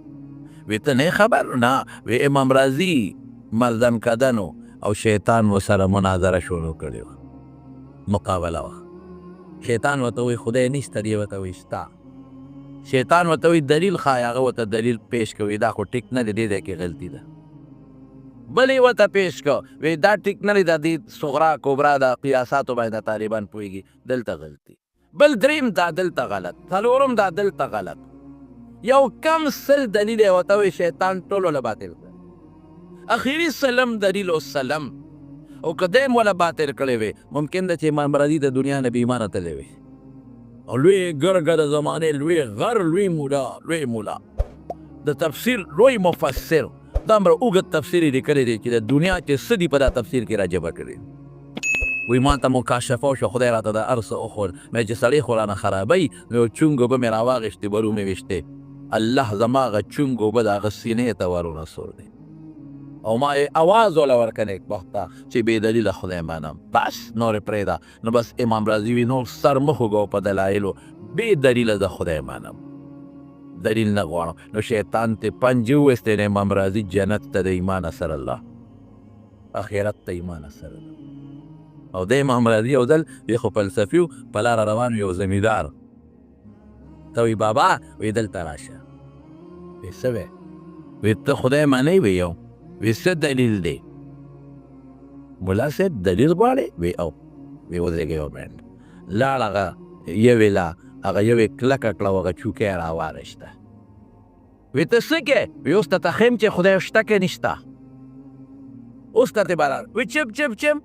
وی ته نه خبر؟ نه. وی امام رازي مردن کدنو او شیطان ورسره مناظره شروع کړې وه، مقابله وه. شیطان ورته وایي خدای نشته، دی ورته وایي شته. شیطان ورته وایي دلیل ښایي، هغه ورته دلیل پیش کوي، دا خو ټیک نه دی، دې ځای کې غلطي ده. بل یې ورته پیش کړ، وایي دا ټیک نه دی، دا دې صغرا کبرا دا قیاساتو باندې طالبان پوهېږي، دلته غلطي. بل دریم دا دلته غلط، څلورم دا دلته غلط. یو کم 100 دلیل یې ورته وایي شیطان ټولو له باطل کړ. اخري سلم دلیل او سلم، او که دی هم وله باطل کړی وي، ممکن ده چې امام رازي د دنیا نه بې ایمانه تللی وي. او لوی ګرګه د زمانې، لوی غر، لوی مولا، لوی مولا د تفسیر لوی مفسر، دا امر اوږد تفسیر یې لیکلی دی چې د دنیا چې څه دي په دا تفسیر کې راجبه کړی. وی ما ته مکاشفه وشوه، خدای راته د هر څه وښول. مې چې سړی خو رانه خرابوي، نو یو چونګ اوبه مې راواخیستې، ور ومې ویشتې. الله زما هغه چونګ اوبه د هغه سینې ته ور ورسولې او ما یې اواز وله ورکړه نېکبخته چې بې دلیله خدای منم، بس نور یې پرېږده. نو بس امام رازي وی نور سر مه خوږوه په دلایلو، بې دلیله زه خدای منم، دلیل نه غواړم. نو شیطان ته پنجې وویستې، نو امام رازي جنت ته د ایمان سره الله، اخرت ته ایمان سره الله. او د امام رازي یو ځل دی خو فلسفي و، په لاره روان یو زمیندار ته وی بابا وی دلته راشه. وی څه وی؟ وی ته خدای منې؟ وی یو. وی څه دلیل دی؟ ملا صاحب دلیل غواړې؟ وی او. وی ودرېږه یو منټ. لاړ هغه یوې لا هغه یوې کلکه کړه او هغه چوکۍ یې راواخیسته. وی ته څه کوې؟ وی اوس درته ښیم چې خدای شته که نشته. اوس درته برابر. وی چپ چپ چپ،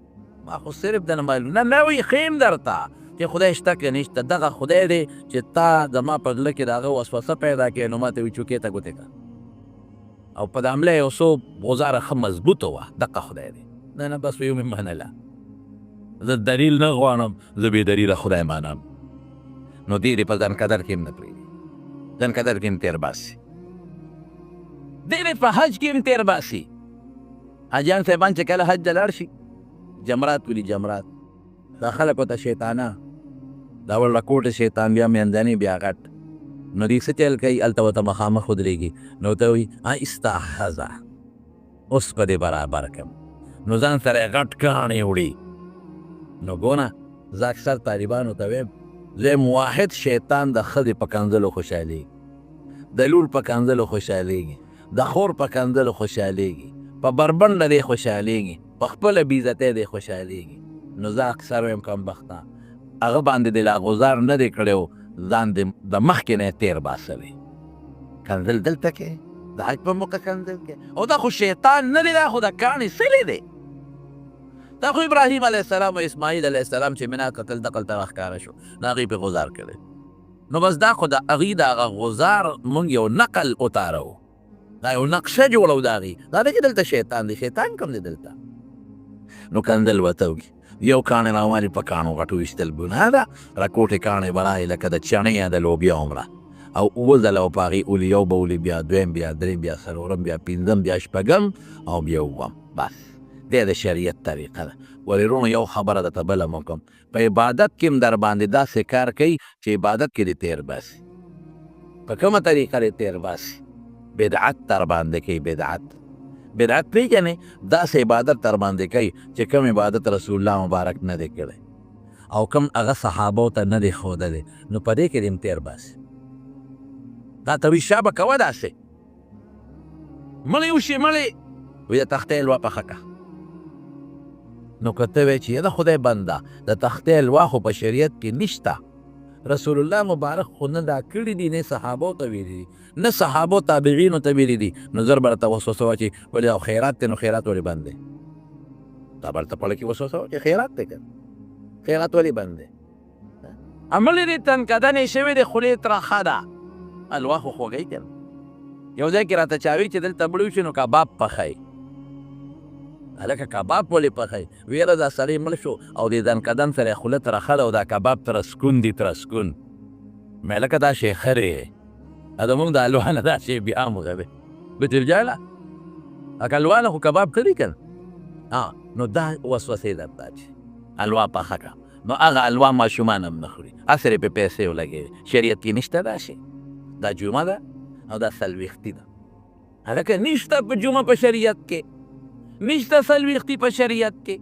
ما خو صرف درنه معلوم نه نه وی ښیم درته چې خدای شته که نشته. دغه خدای دی چې تا زما په زړه کې د هغه وسوسه پیدا کړې، نو ما ته وی چوکۍ ته ګوتې کړه. او په د عمله یو څو غوزاره ښه مضبوطه وه، دقه خدای دی. نه نه بس وی ومې منله، زه دلیل نه غواړم، زه بې دلیله خدای منم. نو دې دې په ځان قدر کې هم نه پرېږدي، ځان قدر کې هم تېر باسي، دې دې په حج کې هم تېر باسي. حاجیان صاحبان چې کله حج ته لاړ شي، جمرات ولي، جمرات دا خلکو ته شیطانه دا وړه کوټه شیطان، بیا میندنې بیا غټ. نو دوی څه چل کوي؟ هلته ورته مخامخ ودرېږي، نو ته وایي ایستا ښځه اوس به دې برابر کړم. نو ځان سره یې غټ کاڼی وړي. نو ګونه زه اکثر طالبانو ته وایم، زه واحد شیطان د ښځې په کنځلو خوشحالېږي، د لور په کنځلو خوشحالېږي، د خور په کنځلو خوشحالېږي، په بربنډه دې خوشحالېږي، په خپله بېعزتۍ دې خوشحالېږي. نو زه اکثر وایم کمبخته هغه باندې دې لا غوزار نه دی کړی، ځان دې د مخکې نه تېر باسلی. کنځل دلته کې د حج په موقع کنځل کې، او دا خو شیطان نه دی، دا خو د کاڼي څلی دی. دا خو ابراهیم علیه السلام او اسماعیل علیه السلام چې منا قتل دقل ته راښکاره شو، نو هغوی پرې غوزار کړی. نو بس دا خو د هغوی د هغه غوزار موږ یو نقل وتارو، دا یو نقشه جوړو د هغوی. دا نه چې دلته شیطان دی، شیطان کوم دی دلته؟ نو کنځل ورته وکړي، یو کاڼی راوالي په کاڼو غټو ویشتل ګناه ده. راکوټې کاڼی به راغی لکه د چڼې یا د لوبیا عمره، او اووه ځله به په هغې ولي، یو به ولي، بیا دویم، بیا دریم، بیا څلورم، بیا پنځم، بیا شپږم او بیا اووم. بس دی د شریعت طریقه ده. ولې وروڼو یو خبره درته بله مو کوم، په عبادت کې هم در باندې داسې کار کوي چې عبادت کې دې تېر باسي. په کومه طریقه دې تېر باسي؟ بدعت در باندې کوي. بدعت بدعت پېژنې؟ داسې عبادت در باندې کوي چې کوم عبادت رسول الله مبارک نه دی کړی او کوم هغه صحابو ته نه دی ښودلی، نو په دې کې دې هم تېر باسي. دا ته وایي شابه کوه داسې مړی وشي، مړی وایي د تختې حلوا پخه کړه. نو که ته وایې چې د خدای بنده د تختې حلوا خو په شریعت کې نشته، رسول الله مبارک خو نه دا کړي دي، نه صحابو ته ویلي دي، نه صحابو تابعینو ته ویلي دي، نو زر به درته وسوسه واچوي ولې دا خیرات دی، نو خیرات ولې بند دی؟ دا به درته په کې وسوسه واچوي خیرات دی که خیرات ولې بند دی؟ عملې دې تنکدنې شوې دې، خولې ترخه ده، حلوا خو خوږوي که نه. یو ځای کې راته چا ویل چې دلته مړ وشي نو کباب پخوي. هلکه کباب ولې پخوي؟ ویره دا سړی مړ شو او دې ځنکدن سره یې خوله ترخه ده او دا کباب ترسکون دي، ترسکون. مې هلکه دا شی ښه دی، دا زموږ د حلوا نه دا شی بیا هم ښه دی. بچل جانه هکه حلوا نه خو کباب ښه دی که نه؟ نو دا وسوسې درته اچوي، حلوا پخه کړه. نو هغه حلوا ماشومان هم نه خوري، هسې پرې پیسې ولګوي. شریعت کې نشته دا شی، دا جمعه ده او دا څلوېښتي ده. هلکه نشته په جمعه په شریعت کې، نشته څلوېښتي په شریعت کې.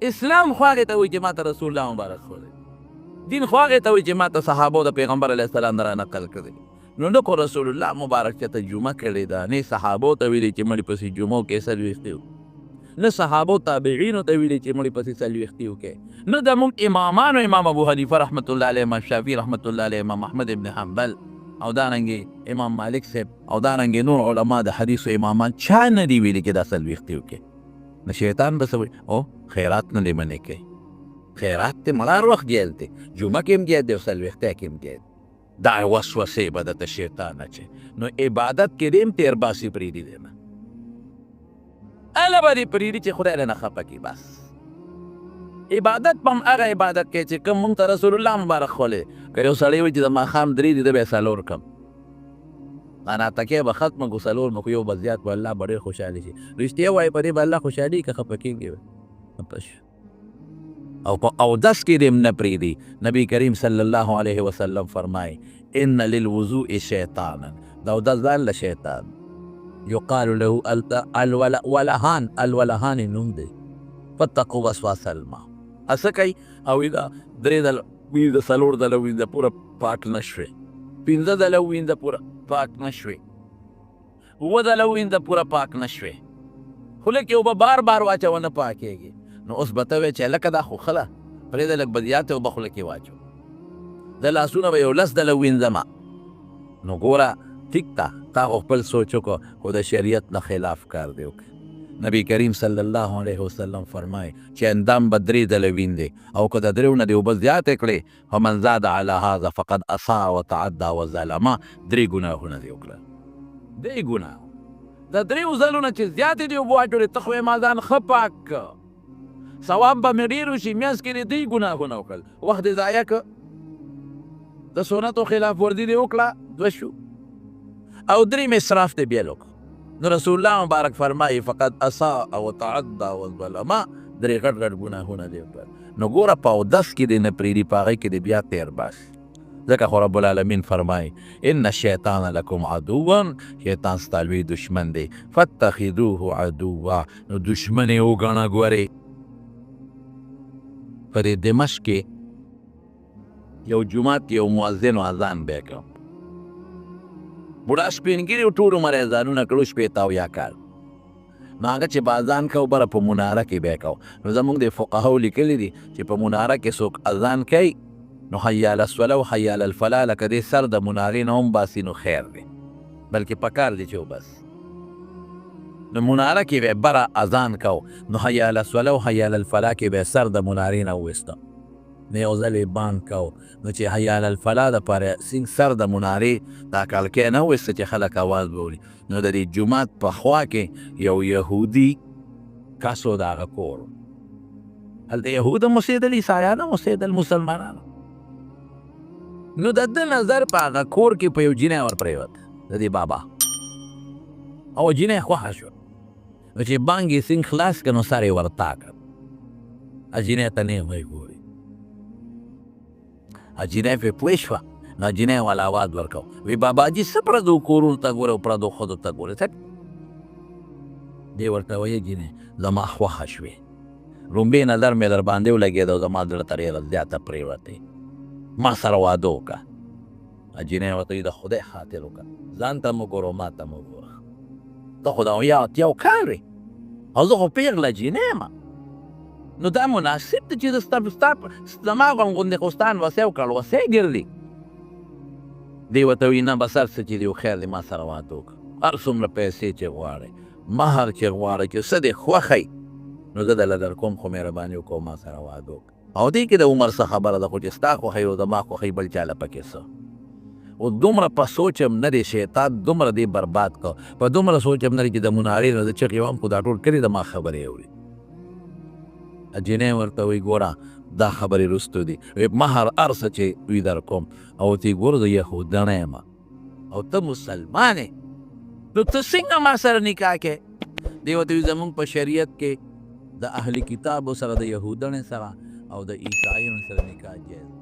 اسلام خو هغې ته وایي چې ماته رسول الله مبارک ښودلی، دین خو هغې ته وایي چې ماته صحابو د پیغمبر علیه السلام نه را نقل کړی. نو نه کو رسول الله مبارک چې ته جمعه کړې ده، نه صحابو ته ویلي چې مړي پسې جمعه وکړې څلوېښتي وکړې، نه صحابو تابعینو ته ویلي چې مړي پسې څلوېښتي وکړې، نه د موږ امامانو امام ابو حنیفه رحمت الله علیه، امام شافعي رحمت الله علیه، امام احمد ابن حنبل او دارنګې امام مالک صاحب او دارنګې نور علما د حدیثو امامان چا نه دي ویلي چې دا څلوېښتي وکړې. نو شیطان به څه وایي؟ او خیرات نه دی منې کوي، خیرات دی مړه هر وخت جیل دی، جمعه کې هم جیل دی او څلوېښتۍ کې هم جیل دی. دا وسوسې به درته شیطان اچوي. نو عبادت کې دې هم تېر باسي، پرېږدي دی نه، هله به دې پرېږدي چې خدای له نه خفه کړي. بس عبادت په هم هغه عبادت کوې چې کوم مونږ ته رسول الله مبارک ښولی. که یو سړی وایي چې د ماښام درې دي، زه به یې څلور کړم، دا ناتکۍ به ختمه کړو، څلور به کړو، یو به زیات کړو، الله به ډېر خوشحاله شي. رښتیا وایي، په دې به الله خوشحالي که خفه کېږي؟ خفه شي. او په اودس کې دې هم نه پرېږدي. نبی کریم صلی الله علیه وسلم فرمایي ان للوضوء شیطانا، د اودس ځان له شیطان یقال له الولهان، الولهان یې نوم دی، فتقوا وسواس الماء. څه کوي؟ او دا درې ځله وینځه، څلور ځله وینځه، پوره پاک نه شوې، پنځه ځله وینځه، پوره پاک نه شوې، اووه ځله وینځه، پوره پاک نه شوې، خوله کې اوبه بار بار واچوه، نه پاکېږي. نو اوس به ته وایې چې هلکه دا خو ښه ده، پرېږده لږ به زیاتې اوبه خوله کې واچو، د لاسونه به یو لس ځله وینځمه. نو ګوره ټیک ده، تا خو خپل سوچ وکړو، خو د شریعت نه خلاف کار دی وکړ. نبی کریم صلی الله علیه وسلم فرمایي چې اندام به درې ځله ویندې، او که د دریو نه دې اوبه زیاتې کړې، فمن زاد علی هذا فقد اساء وتعدی وظلم، درې ګناهونه دې وکړل. درې ګناه د دریو ځلو نه چې زیاتې دې اوبه واچولې، ته خو یې ما ځان ښه پاک کړ، ثواب به مې ډېر وشي، منځ کې دې درې ګناهونه وکړل، وخت دې ضایع کړ، د سنتو خلاف ورزي دې وکړه، دوه شو، او درې مې اسراف دې بیا وکړ. نو رسول الله مبارک فرمایي فقد اساء وتعدى وظلم، درې غټ غټ ګناهونه دې وکړل. نو ګوره په اودس کې دې نه پرېږدي، په هغې کې دې بیا تېر باسي. ځکه خو رب العالمین فرمایي ان الشیطان لکم عدوا، شیطان ستا لوی دشمن دی، فاتخذوه عدوا، نو دشمن یې وګڼه. ګورې په دې دمشق کې یو جومات کې یو مؤذن و، اذان به یې کړ. بوډا سپین ږیری و، ټول عمر یې اذانونه کړو، شپېته اویا کال. نو هغه چې به اذان کوو، بره په مناره کې به یې کوو. نو زموږ د فقهاو لیکلي دي چې په مناره کې څوک اذان کوي، نو حی علی الصلاة او حی علی الفلاح لکه دې سر د منارې نه هم باسي نو خیر دی، بلکې پکار دی چې وباسي. نو مناره کې به بره اذان کوو، نو حی علی الصلاة او حی علی الفلاح کې به سر د منارې نه وویسته. نو یو ځل یې بانګ کوو، نو چې حی علی الفلاح دپاره سینګ سر د منارې دا کړکۍ نه وویسته چې خلک اواز واوري. نو د دې جومات په خوا کې یو یهودي کس و، د هغه کور هلته یهود هم اوسېدل، عیسایان هم اوسېدل، مسلمانان. نو د ده نظر په هغه کور کې په یو جینۍ ور پرېوت، د دې بابا، او جینۍ خوښه شوه. نو چې بانګ یې سینګ خلاص کړ، نو سر یې ورتا کړ، جینۍ ته نېغ ویې ګوري. جینۍ پرې پوه شوه، نو جینۍ والا اواز ورکړ، وی بابا جي څه پردو کورونو ته ګورې او پردو ښځو ته ګورې؟ څه دی ورته وایي، جینۍ زما خوښه شوې، رومبې نظر مې در باندې ولګېد او زما زړه ته ډېره زیاته پرېوتې، ما سره واده وکړه. جینۍ ورته وایي د خدای خاطر وکړه، ځان ته مه ګوره ما ته مه ګوره، ته خو د 70 کال وې او زه خو پېغله جینۍ یم، نو دا مناسب دی چې زه ستا زما غوندې خو ستا نوسی او کړوسی ګرځي. دی ورته وایي نه بس هر څه چې دی خیر دی، ما سره واده وکړه، هر څومره پیسې چې غواړې، مهر چې غواړې، چې څه دې خوښی نو زه درله درکوم، خو مهرباني وکړه ما سره واده وکړه. او دې کې د عمر څه خبره ده، خو چې ستا خوښي او زما خوښي بل چا له پکې څه. او دومره په سوچ هم نه دی، شیطان دومره دی برباد کړ، په دومره سوچ هم نه دی چې د منارې نه زه چغې وهم، خو دا ټول کلي د ما خبرې اوري. جینۍ ورته وایي ګوره دا خبرې وروستو دي، وایي مهر هر څه چې وي در کوم، او ته ګوره زه یهودڼی یم او ته مسلمان یې، نو ته څنګه ما سره نکاح کوې؟ دی ورته وایي زموږ په شریعت کې د اهل کتابو سره، د یهودڼې سره او د عیسایانو سره نکاح جایز.